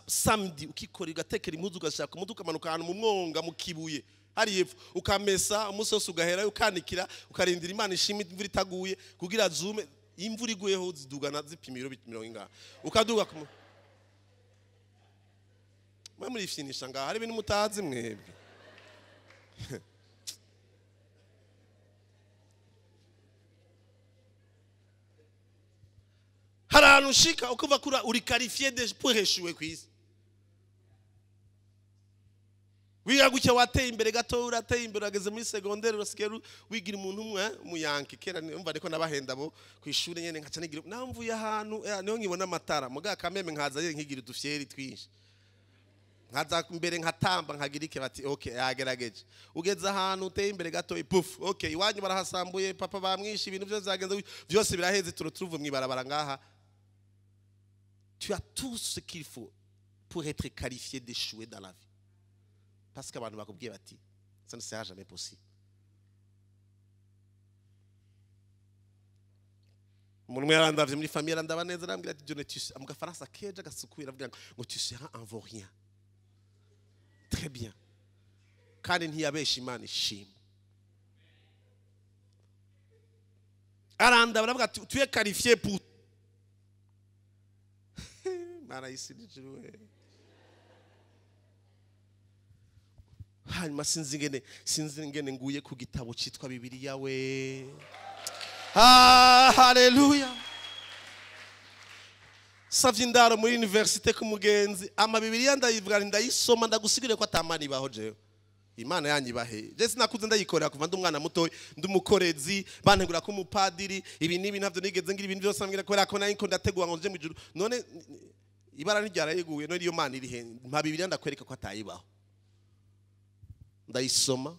Speaker 1: samedi ukikora ugatekera impuzu ugashaka umudu ukamanuka ahantu mu mwonga mu kibuye hari epfo ukamesa umunsi wose ugahera ukanikira ukarindira Imana ishimwe imvura itaguye kugira zume. Imvura iguyeho zidugana zipima ibiro mirongo ingahe ukaduga ku mwe murifyinisha ngaha hari ibintu mutazi mwebwe. Hari ahantu ushika ukuva kura uri qualifié pour échouer kw'isi. Wiga gutya wateye imbere gato, urateye imbere urageze muri secondaire urasigaye wigira umuntu umwe muyanke. Kera umva ariko nabahenda bo kw'ishure nyene nkaca nigira namvuye ahantu niho nkibona amatara muga kameme nkaza nkigira udufyeri twinshi, nkaza imbere nkatamba nkagira ike bati okay yagerageje. Ugeze ahantu uteye imbere gato puf okay iwanyu barahasambuye papa bamwishe ibintu byose zagenze byose biraheze turuturuvu mwibarabara ngaha. Tu as tout ce qu'il faut pour être qualifié d'échouer dans la vie. Parce qu'abantu bakubwiye bati ça ne sera jamais possible. Umuntu umwe yarandavye muri famille arandaba neza arambwira ati John tu mu gafaransa keje gasukuye aravuga ngo tu seras un vaurien. Très bien. Kandi ntiyabesha Imana ishimwe. Arandaba aravuga ati tu es qualifié pour Imana yisindijwe. Hanyuma sinzi ingene nguye ku gitabo cyitwa Bibiliya we. Ah, haleluya. Savye indaro muri université ku mugenzi ama Bibiliya ndayivuga ndayisoma ndagusigire ko atamana ibaho jewe. Imana yanyibahe. Je sinakuze ndayikorera kuva ndi umwana muto ndumukorezi bantegura ko umupadiri ibi nibi ntavyo nigeze ngira ibintu byose ambwira kubera ko nari ko ndategura ngo nje mu ijuru. None ibara ntiryarayiguye none iyo Mana iri he? Mpa Bibiliya ndakwereka ko atayibaho. Ndayisoma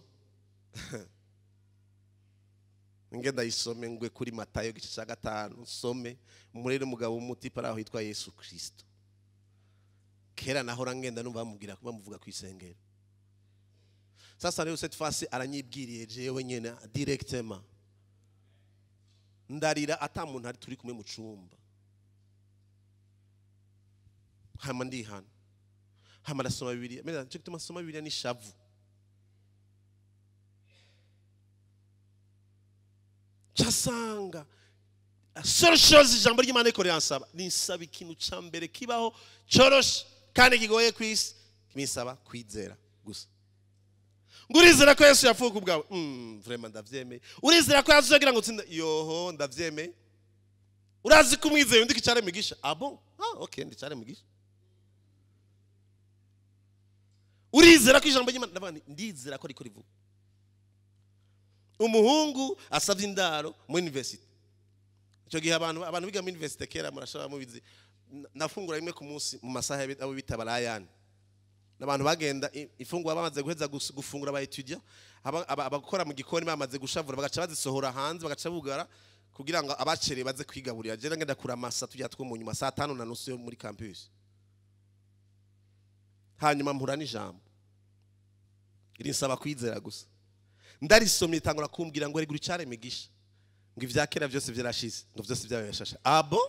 Speaker 1: nge ndayisome ngwe kuri Matayo gice cya 5 nsome murere umugabo w'umutipa aho hitwa Yesu Kristo. Kera nahora ngenda numva bamubwira bamuvuga ku isengero. Sasa rero cette fois aranyibwiriye jewe nyene directement. Ndarira ata muntu ari turi kumwe mu cumba. Hama ndihana. Hama ndasoma Bibiliya. Mera cyo gituma soma Bibiliya ni shavu. Chasanga seule chose ijambo ry'Imana riko riransaba ninsaba ikintu ca mbere kibaho coroshe kandi kigoye kw'isi, kimisaba kwizera gusa. Ngurizera ko Yesu yapfuye ku bwawe, vraiment ndavyemeye. Urizera ko yazogira ngo utsinda, yoho ndavyemeye. Urazi ko umwizeye undi kicare migisha, ah bon, ah okay ndicare migisha. Urizera ko ijambo ry'Imana, ndavuga ndizera ko riko rivuga. Umuhungu asavye indaro mu university. Ico gihe abantu biga mu university kera murashobora mubizi, nafungura rimwe ku munsi mu masaha abo bita barayani. N'abantu bagenda ifungura bamaze guheza gufungura aba étudiant, abakora mu gikoni bamaze gushavura bagaca bazisohora hanze bagaca bugara kugira ngo abacereye baze kwigaburira. Je ngenda kuramasa tujya two mu nyuma saa 5:30 yo muri campus. Hanyuma mpura n'ijambo rinsaba kwizera gusa. Ndarisomye itangura kumbwira ngo regura icare migisha ngo ivyakera byose byarashize ngo byose byabaye bishasha. Abo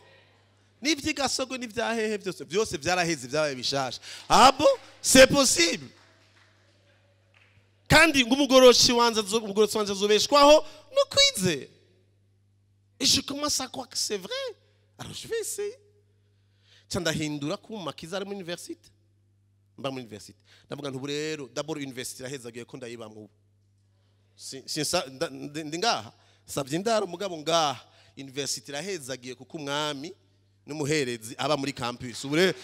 Speaker 1: n'ivyigasogo n'ivyahehe byose byose byaraheze byabaye bishasha. Abo c'est possible. Kandi ngo umugoroshi wanza umugoroshi wanza zobeshwaho no kwizera. Et je commence à croire que c'est vrai. Alors je vais essayer. Ca ndahindura kuba makiza ari muri université. Mba muri université. Ndavuga nti ubu rero d'abord université irahezagiye ko ndayibamwe ubu. Ndi ngaha savye indaro mugabo ngaha université irahezagiye kuko umwami n'umuherezi aba muri campus. Ubu rero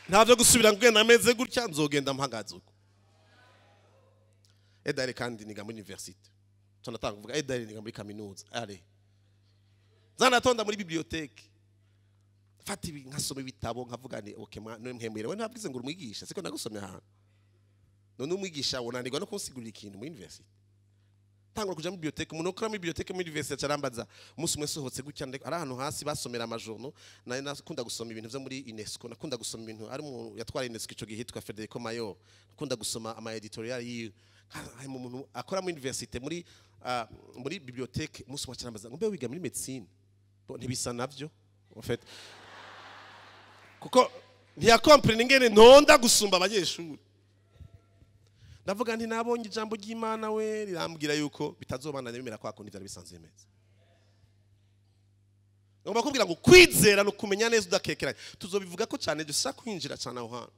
Speaker 1: ntavyo gusubira ngenda ameze gutya, nzogenda mpagaze uko. Edare kandi niga muri université. Tunatanga kuvuga edare niga muri kaminuza. Allez. Zanatonda muri bibliothèque. Fata ibi nkasoma ibitabo nkavuga nti okay none mpemwere we ntabwize ngo urumwigisha siko nagusomye ahantu. None umwigisha wonanirwa no kunsigurira ikintu muri university. Tangura kuja muri bibliothèque, umuntu ukora muri bibliothèque muri university acarambaza umunsi umwe sohotse gutya ari ahantu hasi basomera amajourno. Nari nakunda gusoma ibintu vyo muri UNESCO, nakunda gusoma ibintu ari umuntu yatwara UNESCO ico gihe yitwa Federico Mayor, nakunda gusoma ama editorial yiwe. Hari umuntu akora muri university muri muri bibliothèque, umunsi umwe acarambaza ngo mbe wiga muri medicine? Bon, ntibisa navyo en fait, kuko ntiyakomprene ingene ntonda gusumba abanyeshuri. Ndavuga nti nabonye ijambo ry'Imana we rirambwira yuko bitazobandanya bimera kwa kundi byari bisanzwe bimeze. Ngomba kubwira ngo kwizera no kumenya neza udakekeranye. Tuzobivuga ko cyane dusa kwinjira cyane aho hantu.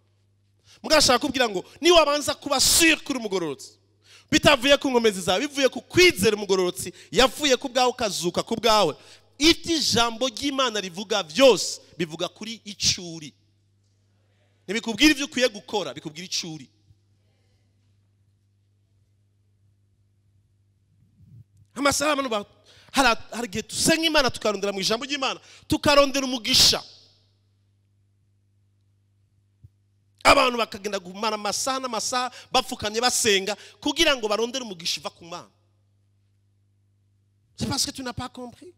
Speaker 1: Mugashaka kubwira ngo ni wabanza kuba sûr kuri umugororotsi, bitavuye ku nkomezi zawe, bivuye ku kwizera umugororotsi yavuye ku bwawe ukazuka ku bwawe. Iti jambo ry'Imana rivuga byose bivuga kuri icuri. Ntibikubwira ibyo ukwiye gukora, bikubwira icuri. Amasaha abantu hari igihe dusenga Imana tukarondera mu ijambo ry'Imana, tukarondera umugisha. Abantu bakagenda gumara amasaha n'amasaha bapfukamye basenga kugira ngo barondere umugisha uva ku Mana. C'est parce que tu n'as pas compris.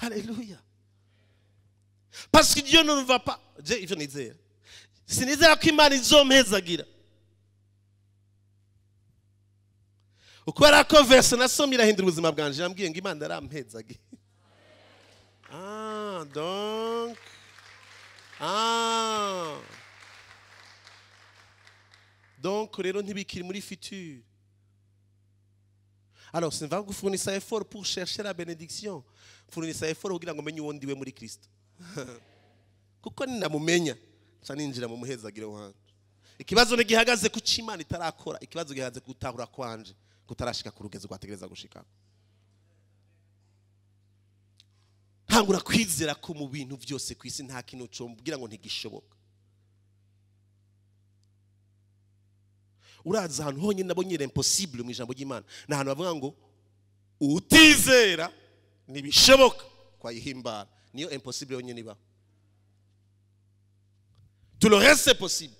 Speaker 1: Alléluia. Parce que Dieu ne nous va pas. Je ivyo nizera. Sinizera ko Imana izompezagira. Ukora ko verse nasomye irahindura ubuzima bwanje, yambwiye ngo Imana yarampezagiye. Ah, donc ah. Donc rero ntibikiri muri futur. Alors, c'est va fournir effort pour chercher la bénédiction. Fournir effort kugira ngo menye uwo ndiwe muri Kristo. Kuko ninamumenya, nca ninjira mu muhezagiro wanje. Ikibazo ntigihagaze ku c'Imana itarakora, ikibazo gihagaze gutahura kwanje, kutarashika ku rugezo rwategereza gushika. Ntangura kwizera ko mu bintu byose ku isi nta kintu combwira ngo ntigishoboka. Uraza ahantu honyine nabonye impossible mu ijambo ry'Imana, ni ahantu bavuga ngo utizera ntibishoboka kwayihimbara. Niyo impossible yonyine ibaho. Tout le reste c'est possible,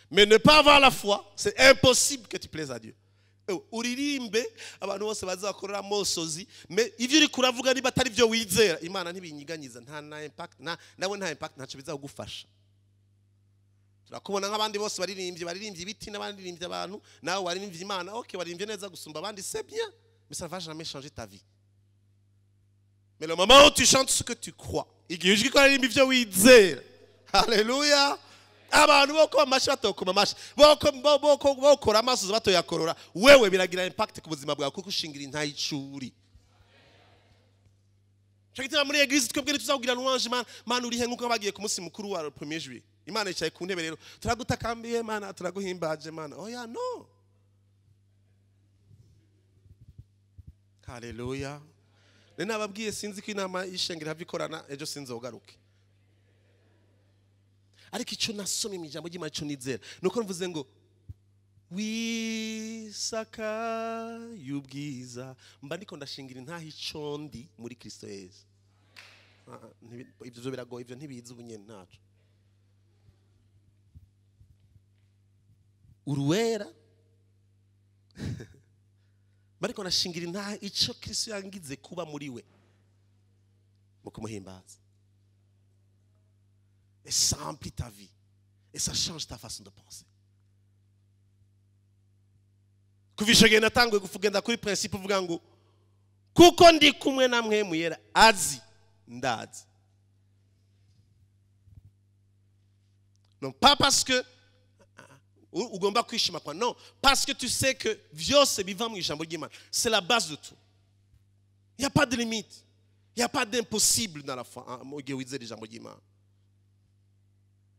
Speaker 1: mais ne pas avoir la foi, c'est impossible que tu plaises à Dieu. Uririmbe abantu bose bazakorera mosozi, mais ivyo uri kuravuga niba atari byo wizera, Imana ntibinyiganyiza, nta na impact, nta nawe nta impact, ntaco bizagufasha. Turakubona nk'abandi bose baririmbye ibiti n'abandi abantu, nawe waririmbye Imana, okay, waririmbye neza gusumba abandi, c'est bien, mais ça va jamais changer ta vie. Mais le moment où tu chantes ce que tu crois, igihe ujwi ko aririmba ivyo wizera, haleluya, abantu boko amashi batokoma amashi, boko bokora amaso batoyakorora, wewe biragira impact ku buzima bwawe kuko ushingira intayicuri. Cyo muri église twebwe ntituzakugira louange Imana, Mana urihe nkuko bagiye ku munsi mukuru wa 1er juillet. Imana yicaye ku ntebe rero, turagutakambiye Mana, turaguhimbaje Mana. Oya no. Haleluya. Rero nababwiye sinzi ko inama y'ishengero havikorana ejo sinzogaruke. Ariko ico nasomye mu ijambo ry'Imana ico nizera nuko mvuze ngo wisaka y'ubwiza, mba ndiko ndashingira intaha ico ndi muri Kristo Yesu. Ibyo byo biragoye, ibyo ntibizi ubunyene ntaco. Uruwera bariko nashingira intaha ico Kristo yangize kuba muri we mu kumuhimbaza. Et ça remplit ta vie. Et ça change ta façon de penser. Kuva ico gihe natanguye kugenda kuri principe uvuga ngo kuko ndi kumwe namwe muyera azi ndazi. Non pas parce que ugomba kwishima kwa, non, parce que tu sais que vyose biva mu ijambo ry'Imana. C'est la base de tout. Il n'y a pas de limite. Il n'y a pas d'impossible dans la foi, mu gihe wizera ijambo ry'Imana.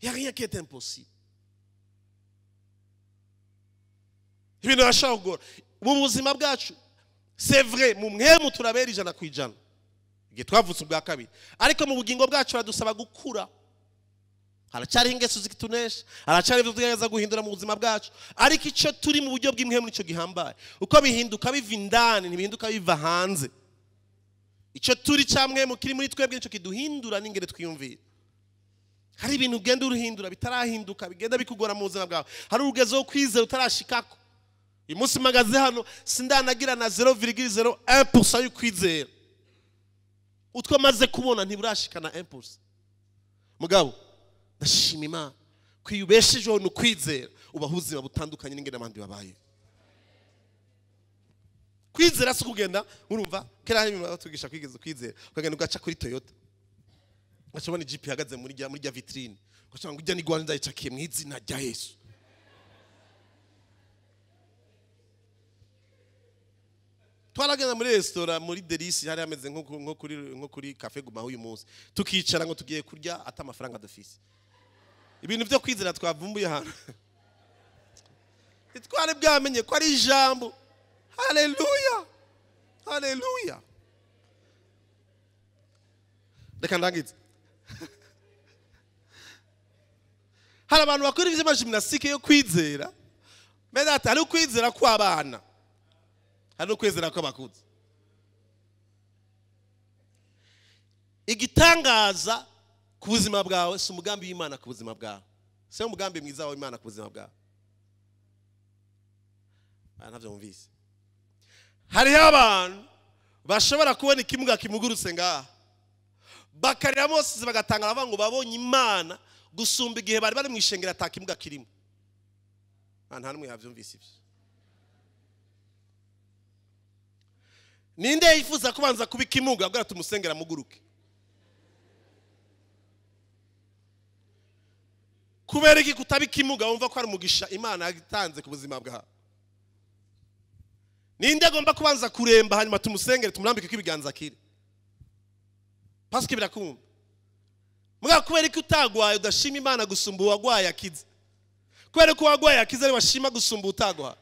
Speaker 1: Il n'y a rien qui est impossible. Ibintu birashobora kugora mu buzima bwacu. C'est vrai, mu mwemu turabera 100% igihe twavutse ubwa kabiri, ariko mu bugingo bwacu baradusaba gukura. Haracyariho ingeso zikitunesha, haracyari ibyo tugerageza guhindura mu buzima bwacu, ariko icyo turi mu buryo bw'imwemu nicyo gihambaye. Uko bihinduka biva indani, ntibihinduka biva hanze. Icyo turi cya mwemu kiri muri twebwe nicyo kiduhindura n'ingere twiyumvira. Hari ibintu ugenda uruhindura bitarahinduka, bigenda bikugora mu buzima bwawe. Hari urugezo wo kwizera utarashikako. Uyu munsi mpagaze hano sindanagira na 0,01% y'ukwizera. Utwo maze kubona ntiburashikana 1%. Mugabo ndashima Imana ko iyo ubeshejeho ni ukwizera, ubaho ubuzima butandukanye n'ingene abandi babaye. Kwizera si ukugenda, urumva kera hari ibintu batwigisha kwigeza kwizera, ukagenda ugaca kuri Toyota, ugaca ubona ijipo ihagaze muri rya vitrine, ugaca ngo ujya n'igwani ndayicakiye mu izina rya Yesu. Twaragenda muri resitora muri Delisi, hari hameze nko kuri Cafe Guma uyu munsi, tukicara ngo tugiye kurya ata amafaranga dufise. Ibintu byo kwizera twavumbuye hano, ntitwari bwamenye ko ari ijambo. Haleluya, haleluya. Reka ndangize. Hari abantu bakora ivy'amagymnastique yo kwizera, mbere hari ukwizera kw'abana, hari ukwizera kw'abakuze. Igitangaza ku buzima bwawe si umugambi w'Imana ku buzima bwawe, si umugambi mwiza w'Imana ku buzima bwawe. Ntavyo mwumvise. Hariho abantu bashobora kubona ikimuga kimugurutse ngaha, bakarira bose bagatangara bavuga ngo babonye Imana gusumba igihe bari bari mu ishengero ata kimuga kirimo. Nta n'umwe yavyumvise ivyo. Ninde yifuza kubanza kuba ikimuga kugira tumusengera muguruke? Kubera iki kutaba ikimuga wumva ko ari umugisha Imana yatanze ku buzima bwawe? Ninde agomba kubanza kuremba hanyuma tumusengere tumurambike ko ibiganza kire? Paske birakumva. Muga kubera iki utagwaye udashima Imana gusumba uwagwaye akize? Kubera ko uwagwaye akize ari washima gusumba utagwaye.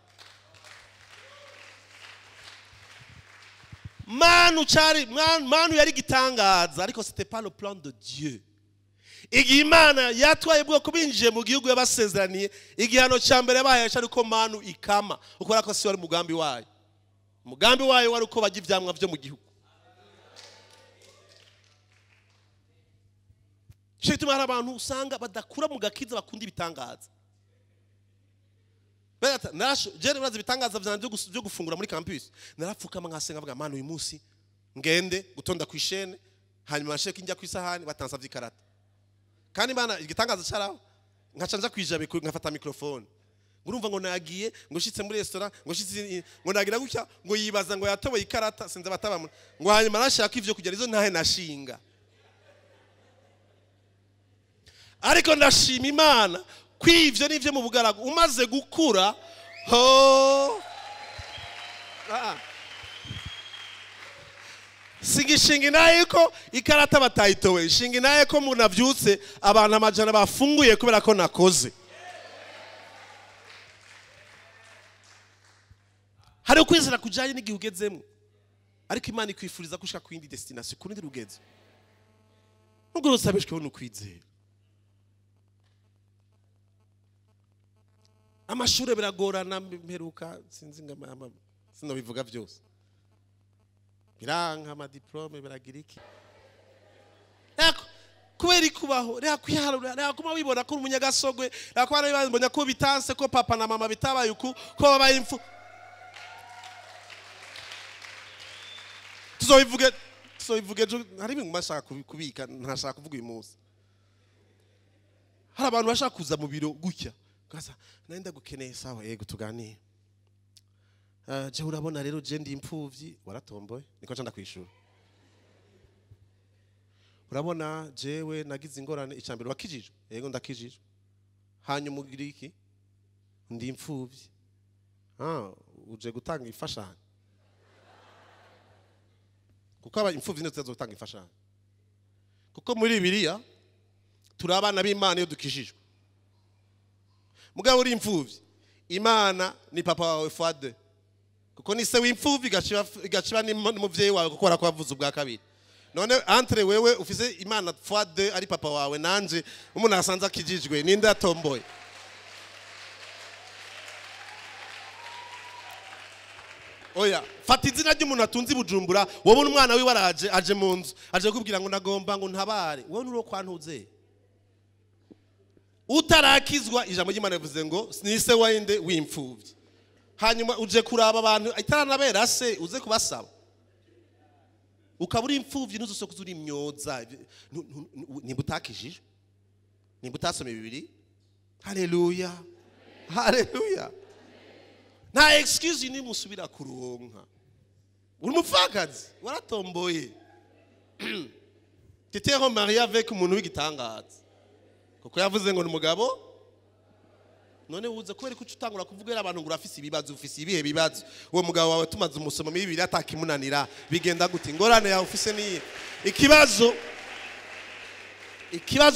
Speaker 1: Manu cari manu yari gitangaza, ariko c'était pas le plan de Dieu. Igihe Imana yatwaye bwo kubinjiye mu gihugu yabasezeraniye, igihano cya mbere yabaye cyari ko manu ikama, ukora ko si wari umugambi wayo. Umugambi wayo wari uko bajya ivyamwa byo mu gihugu. Cyo gituma hari abantu usanga badakura mu gakiza bakunda ibitangaza. Jere urazi ibitangaza vyanje byo gufungura muri campus. Narapfukama nkasenga mvuga Mana uyu munsi ngende gutonda ku ishene, hanyuma nsheke njya ku isahani batansavye ikarata. Kandi Imana igitangaza caraho nkaca nja kwijabe nkafata microphone. Urumva ngo nagiye ngo shitse muri restaurant ngo shitse ngo nagira gutya ngo yibaza ngo yatoboye ikarata sinze batabamwe ngo hanyuma nashaka ivyo kugera izo ntahe nashinga. Ariko ndashima Imana kwivyo nivyo mu bugaragu umaze gukura ho sigishinga naye ko ikarata batayitowe, shinga naye ko munavyutse abantu amajana bafunguye kubera ko nakoze. Hari ukwizera kujanye n'igihe ugezemo, ariko Imana ikwifuriza gushika ku yindi destination, ku rundi rugezo. Nubwo rusabishweho n'ukwizera. Amashure biragorana mperuka sinzi ngama sinobivuga byose. Biranka ama diplome biragira iki? Yako kubera ikubaho, reka kwiharura, reka kuma wibona ko umunyagasogwe, reka ko bari ko bitanse ko papa na mama bitabaye uku, ko babaye imfu. Tuzobivuge hari ibintu bashaka kubika, ntashaka kuvuga uyu munsi. Hari abantu bashaka kuza mu biro gutya. Kaza nenda gukeneye sawa yego tuganire. Je urabona rero je ndi impfuvyi waratomboye niko nca ndakwishura. Urabona jewe nagize ingorane icambere wakijijwe yego ndakijijwe. Hanyuma ugira iki? Ndi impfuvyi. Uje gutanga ifashanyo. Kuko aba imfuvyi nizo zitanga imfashanyo. Kuko muri Bibiliya turi abana b'Imana iyo dukijijwe. Mugabo uri imfuvyi, Imana ni papa wawe fois deux. Kuko ni se w'imfuvyi igaciba n'umuvyeyi wawe kuko arakwavuza ubwa kabiri. None entre wewe ufise Imana fois deux ari papa wawe nanje umuntu asanze akijijwe ninde atomboye? Oya, fata izina ry'umuntu atunze Bujumbura, wowe umwana wiwe araje aje mu nzu, aje kubwira ngo ndagomba ngo ntabare. Wowe nuro kwantuze. Utarakizwa ijambo ry'Imana rivuze ngo ni se winde w'imfuvyi. Hanyuma uje kuraba abantu itaranabera se uze kubasaba. Ukaba uri imfuvyi ntuzosokuza uri imyoza. Nimba utakijijwe, nimba utasomye Bibiliya. Haleluya. Haleluya. Nta excuse ni musubira kuronka. Uri mupfakazi waratomboye. T'étais remarié avec umuntu w'igitangaza. Kuko yavuze ngo ni umugabo. None uza kubera ko utangura kuvuga abantu ngo urafise ibibazo, ufise ibihe bibazo. Uwo mugabo wawe tumaze umusoma Bibiliya atakimunanira, bigenda gute? Ingorane yawe ufise niye. Ikibazo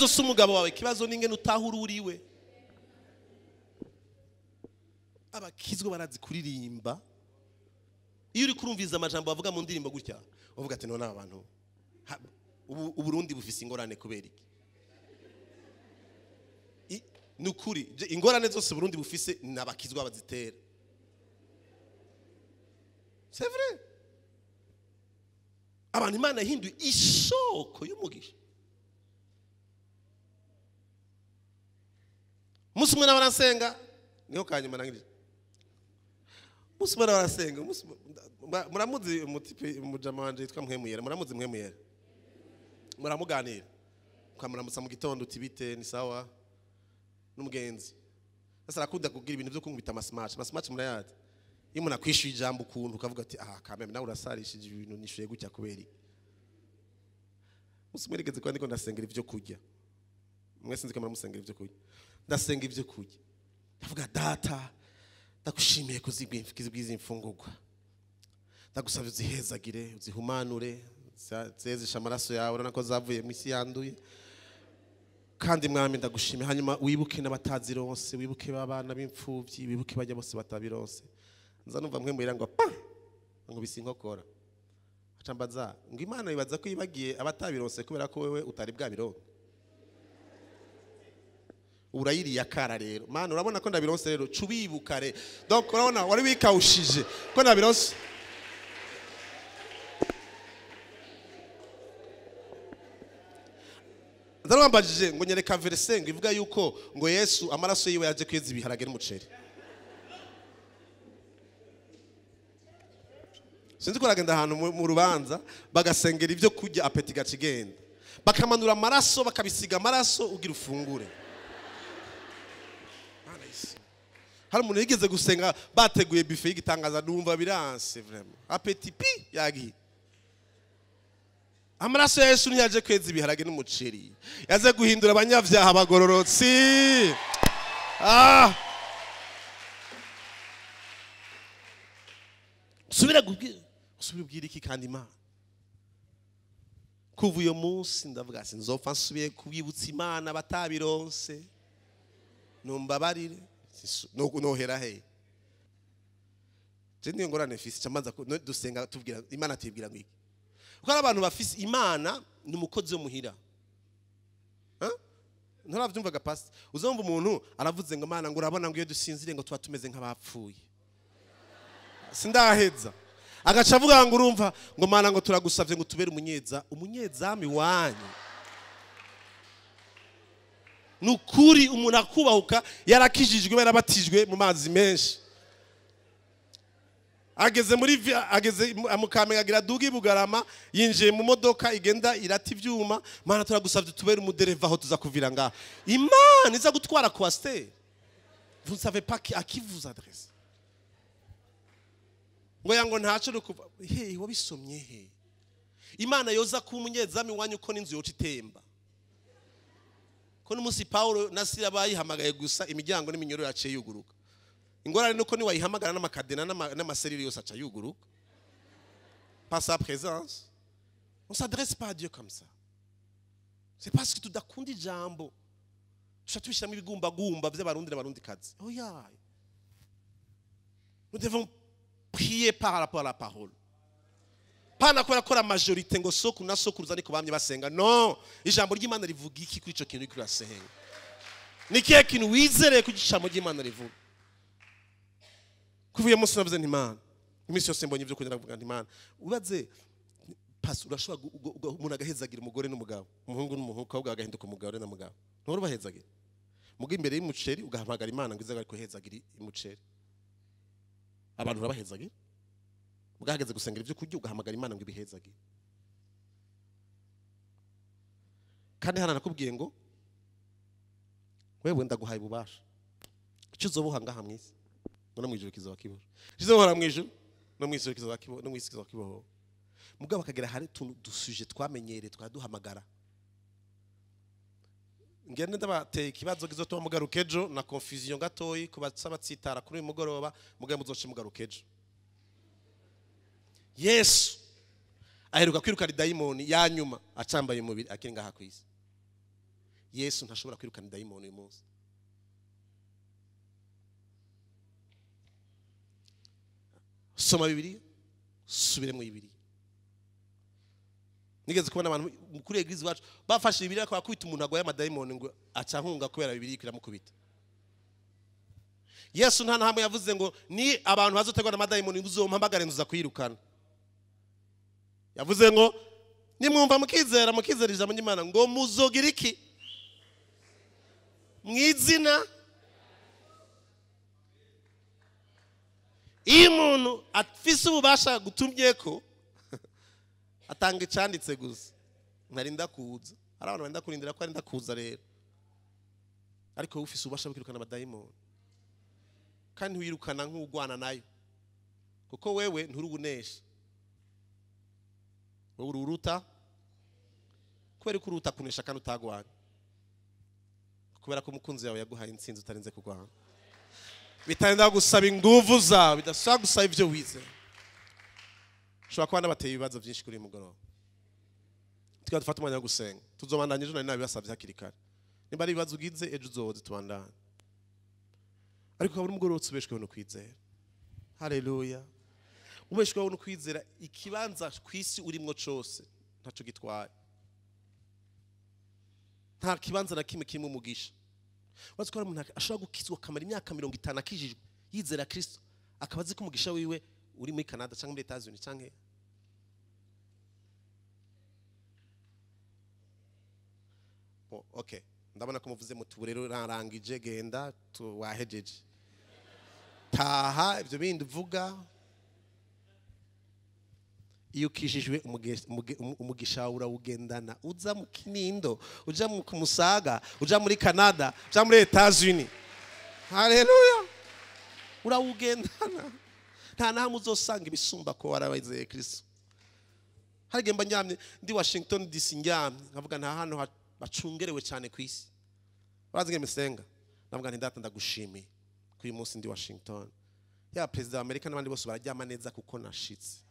Speaker 1: si umugabo wawe, ikibazo n'ingene utahura uriwe. Abakizwa barazi kuririmba. Iyo uri kurumviza amajambo bavuga mu ndirimbo gutya, uvuga ati none abantu Uburundi bufise ingorane kubera iki? Nukuri ingorane zose Burundi bufise nabakizwa bazitera. C'est vrai. Abantu Imana yahinduye isoko y'umugisha. Umunsi umwe n'abarasenga niho kanyuma nangirije. Umunsi umwe n'abarasenga, muramuzi umutipe umujama wanje yitwa Mpwemuyera, muramuzi Mpwemuyera. Muramuganira. Ukamuramutsa mu gitondo uti bite ni sawa n'umugenzi. Sasa arakunda kugira ibintu byo kunkubita amasmash. Amasmash murayazi. Iyo umuntu akwishyuye ijambo ukuntu ukavuga ati ah kameme nawe urasarishije ibintu nishuye gutya kubera iki. Umunsi umwe nigeze kuba ndiko ndasengera ivyo kurya. Mwese nzi ko muramusengera ivyo kurya. Ndasenga ivyo kurya. Ndavuga data ndagushimiye kuzibwiza imfungurwa. Ndagusaba uzihezagire, uzihumanure, zezisha amaraso yawe urabona ko zavuye mu isi yanduye. Kandi mwami ndagushimiye, hanyuma wibuke n'abatazironse, wibuke babana b'imfuvyi, wibuke bajya bose batabironse. Nza numva mwe muhira ngo pa ngo bisi inkokora. Aca mbaza ngo Imana ibaza ko yibagiye abatabironse kubera ko wewe utari bwabironke. Urayiriye akara rero. Mana urabona ko ndabironse rero, cubibukare. Donc urabona wari wikawushije ko ndabironse. Ndarwambajije ngo nyereka verse ngo ivuga yuko ngo Yesu amaraso yiwe yaje kweza ibiharage n'umuceri. Sinzi ko aragenda ahantu mu rubanza bagasengera ivyo kurya apeti gacigenda. Bakamanura amaraso bakabisiga amaraso ugira ufungure. Hari umuntu yigeze gusenga bateguye buffet y'igitangaza numva biranse vraiment. Apeti pi yagiye. Amaraso ya Yesu ntiyaje kweza ibiharage n'umuceri. Yaze guhindura abanyavyaha abagororotsi. Ah! Subira ubwira iki kandi Imana. Kuva uyo munsi ndavuga sinzopfa nsubiye kubibutsa Imana batabironse. Numbabarire nohera he. Je niyo ngorane fisi cyamaza dusenga tubwira Imana tubwira ngo iki. Kuko abantu bafise Imana ni umukozi wo muhira. Ntaravyumvaga pastor. Uzumva umuntu aravuze ngo Imana ngo urabona ngo iyo dusinzire ngo tuba tumeze nk'abapfuye. Sindaheza. Agaca avuga ngo urumva ngo Mana ngo turagusavye ngo tubere umunyeza, umunyezami wanyu. Nukuri umuntu akubahuka yarakijijwe yarabatijwe mu mazi menshi. Ageze muri ageze mukamenya agira dugi Bugarama yinjiye mu modoka igenda irata ivyuma. Mana turagusavye tubere umudereva aho tuza kuvira ngaha. Imana iza gutwara coaster. Vous ne savez pas à qui vous adressez. Ngo yango ntaco rukuva he wabisomye he. Imana yoza ku munyezami wanyu ko n'inzu yoca itemba. Ko n'umunsi Paulo na Sila bayihamagaye gusa imiryango n'iminyoro yaciye yuguruka. Ingorane nuko ni wayihamagara n'amakadena n'amaserire yose aca yuguruka. Pas sa présence. On s'adresse pas à Dieu comme ça. C'est parce que tudakunda ijambo tuca tubishyiramo ibigumbagumba by'abarundi n'abarundikazi. Oya, nous devons prier par rapport à la parole. Pana kubera ko la majorité ngo soku na sokuruza niko bamye basenga. No, ijambo ry'Imana rivuga iki kuri ico kintu uriko urasenga? Ni kihe kintu wizereye ko ijambo ry'Imana rivuga? Kuva uyu munsi navuze nti Imana, iminsi yose mbonye ibyo kugira ngo nti Imana, ubaze pasi urashobora umuntu agahezagira umugore n'umugabo, umuhungu n'umukobwa agahinduka umugore n'umugabo, ntuhora ubahezagira muga imbere y'umuceri ugahamagara Imana ngo ize kuhezagira umuceri. Abantu urabahezagira mugahageze gusengera ibyo kurya ugahamagara Imana ngo ibihezagire. Kandi hano nakubwiye ngo wewe ndaguhaye ububasha, icyo uzoboha ngaha mu isi no mu ijuru kizoba kiboha, icyo uzobohora mu ijuru no mu ijuru kizoba kiboha, no mu isi kizoba kiboha. Mugabo akagera hari utuntu dusuje twamenyereye twaduhamagara. Ngende ndabateye ikibazo kizotuma mugaruka ejo na confusion gatoyi kubatsa batsitara kuri uyu mugoroba, mugabo muzoce mugaruka ejo. Yesu aheruka kwirukana dayimoni ya nyuma acambaye umubiri akiri ngaha ku isi. Yesu ntashobora kwirukana dayimoni uyu munsi. Soma Bibiliya, subiremo Bibiliya. Nigeze kubona abantu kuri eglise wacu bafashe Bibiliya kwa kwita umuntu agwaye amadayimoni ngo aca nkunga kubera Bibiliya iramukubita. Yesu nta ntamwe yavuze ngo ni abantu bazotegwa n'amadayimoni uzompamagare nzuza kwirukana. Yavuze ngo nimwumva mukizera mukizera ijambo ry'Imana ngo muzogira iki mwizina. Iyo umuntu afise ububasha gutumyeko atanga icanditse gusa, ntarinda kuza. Hari abantu barinda kurindira ko arinda kuza rero, ariko ufise ububasha bwo kwirukana amadayimoni, kandi ntiwirukana nk'ugwana nayo, kuko wewe nturugunesha, wowe ururuta. Kubera ko uruta kunesha kandi utagwana, kubera ko umukunzi wawe yaguhaye intsinzi utarinze kurwana. Bitarinda gusaba inguvu zawe, bidasaba gusaba ibyo wize. Ushobora kuba nabateye ibibazo byinshi kuri uyu mugoroba. Tukaba dufata umwanya wo gusenga, tuzobandanya ejo, nari nabibasabye hakiri kare. Nimba ari ibibazo ugize ejo uzoze tubandanye, ariko ukabona umugoroba ubeshweho no kwizera. Haleluya! Ubeshweho no kwizera, ikibanza ku isi urimwo cose ntaco gitwaye. Nta kibanza na kimwe kirimo umugisha. Wazi ko umuntu ashobora gukizwa akamara imyaka 50 akijijwe yizera Kristo, akaba azi ko umugisha wiwe uri muri Canada cyangwa muri Etats Unis cyangwa bon, okay, ndabona ko muvuze muti rero rarangije, genda wahejeje, taha ibyo bindi uvuga. Iyo ukijijwe umugisha urawugendana, uza mu Kinindo, uja mu Musaga, uja muri Canada, uja muri Etats Unis. Haleluya! Urawugendana. Nta nahamwe uzosanga ibisumba ko warabizeye Kristo. Hari igihe mba ndyamye ndi Washington DC ndyamye nkavuga nta hantu bacungerewe cyane ku isi. Urazi nge misenga ndavuga nti data ndagushimiye ko uyu munsi ndi Washington. Ya perezida wa Amerika n'abandi bose bararyama neza kuko nashitse.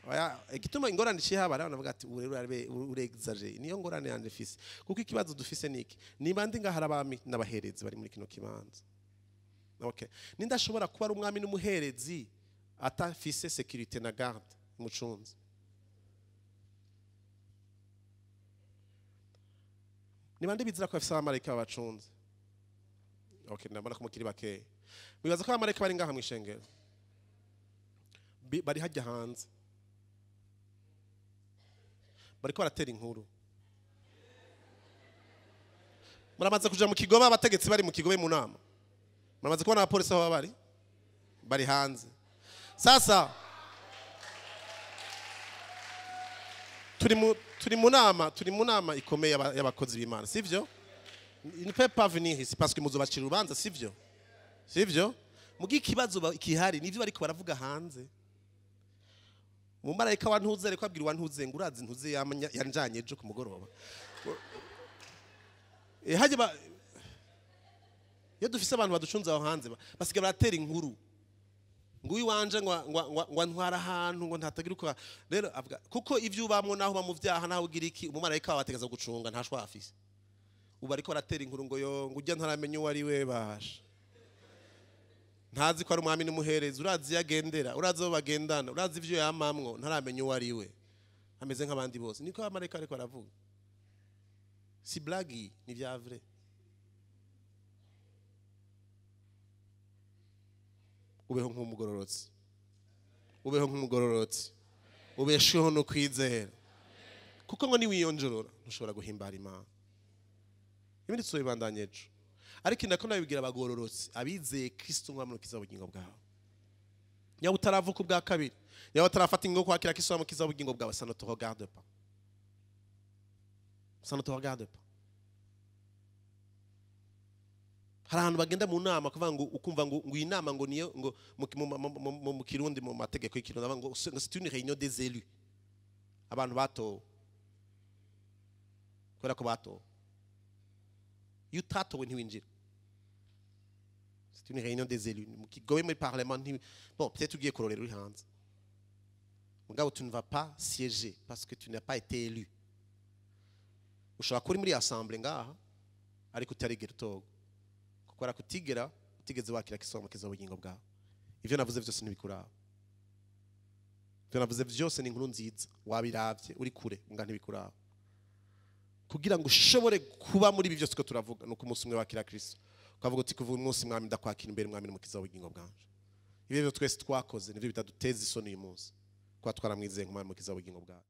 Speaker 1: Oya, igituma ingorane cihaba abantu bavuga ati ubu rero urexagere. Niyo ngorane yanje fise, kuko ikibazo dufise niki? Niba ndi ngaha abami n'abaherezi bari muri kino kibanza. Okay, nindashobora kuba ari umwami n'umuherezi atafise sécurité na garde umucunzi. Niba ndi bizira ko afise abamarayika babacunze. Okay, ndabona ko mukiri bake. Mwibaza ko abamarayika bari ngaha mwishengero, bari hajya hanze bariko baratera inkuru. Muramaze kuja mu Kigobe, abategetsi bari mu Kigobe mu nama. Muramaze kubona abapolisi aho bari bari hanze. Sasa turi mu nama ikomeye y'abakozi b'Imana, sivyo? Il ne peut pas venir ici parce que muzobacira urubanza, sivyo? Sivyo? Mugi ikibazo kihari nivyo bariko baravuga hanze. Umumarayika wa ntuze ariko abwira wa ntuze ngo urazi ntuze yanjanye ejo ku mugoroba. Hajye iyo dufise abantu baducunze aho hanze basiga baratera inkuru. Ngo iwanje ngo ntwara ahantu ngo ntatagira uko. Rero avuga kuko ivyo ubamwo naho ba mu vyaha naho ugira iki, umumarayika wawe ategeza gucunga ntashwa afise. Ubu ariko aratera inkuru ngo yo ngo ujya ntaramenya uwo ari we basha. Ntazi ko ari umwami n'umuherezi, urazi yagendera, urazi abo bagendana, urazi ivyo yamamwo, ntaramenya uwo ari we. Ameze nk'abandi bose. Niko abamarayika ariko aravuga. Si blague, ni vya vrai. Ubeho nk'umugororotsi. Ubeho nk'umugororotsi. Ubesheho no kwizera. Kuko ngo niwiyonjorora ntushobora guhimbara Imana. Ibindi tuzobibandanya ejo. Ariko ndako nabibwira abagororotsi abizeye Kristo nk'umukiza w'ubugingo bwawe. Niba utaravuka ubwa kabiri, niba utarafata ingingo kwakira Kristo nk'umukiza w'ubugingo bwawe, ça ne te regarde pas. Ça ne te regarde pas. Hari ahantu bagenda mu nama kuvuga ngo ukumva ngo iyi nama ngo niyo ngo mu Kirundi mu mategeko y'ikirundi ngo c'est une réunion des élus. Abantu batowe. Kubera ko batowe. Iyo utatowe ntiwinjira. C'est une réunion des élus. Mu kigobe muri parlement bon peut-être ugiye kurorera uri hanze. Mugabo tu ne vas pas siéger parce que tu n'as pas été élu. Ushobora kuri muri assemblée ngaha ariko utarigera utorwa. Kubera kutigera utigeze wakira Kristo nk'umukiza w'ubugingo bwawe. Ivyo navuze byose ntibikuraba. Ivyo navuze byose ni inkuru nziza, wabiravye uri kure nga ntibikuraba. Kugira ngo ushobore kuba muri ibi byose ko turavuga nuko umunsi umwe wakira Kristo. Ukavuga uti kuva umunsi mwami ndakwakira imbere mwami n'umukiza w'ubugingo bwanje. Ibyo twese twakoze nivyo bitaduteza isoni uyu munsi. Kuba twaramwizeye nk'umwami n'umukiza w'ubugingo bwacu.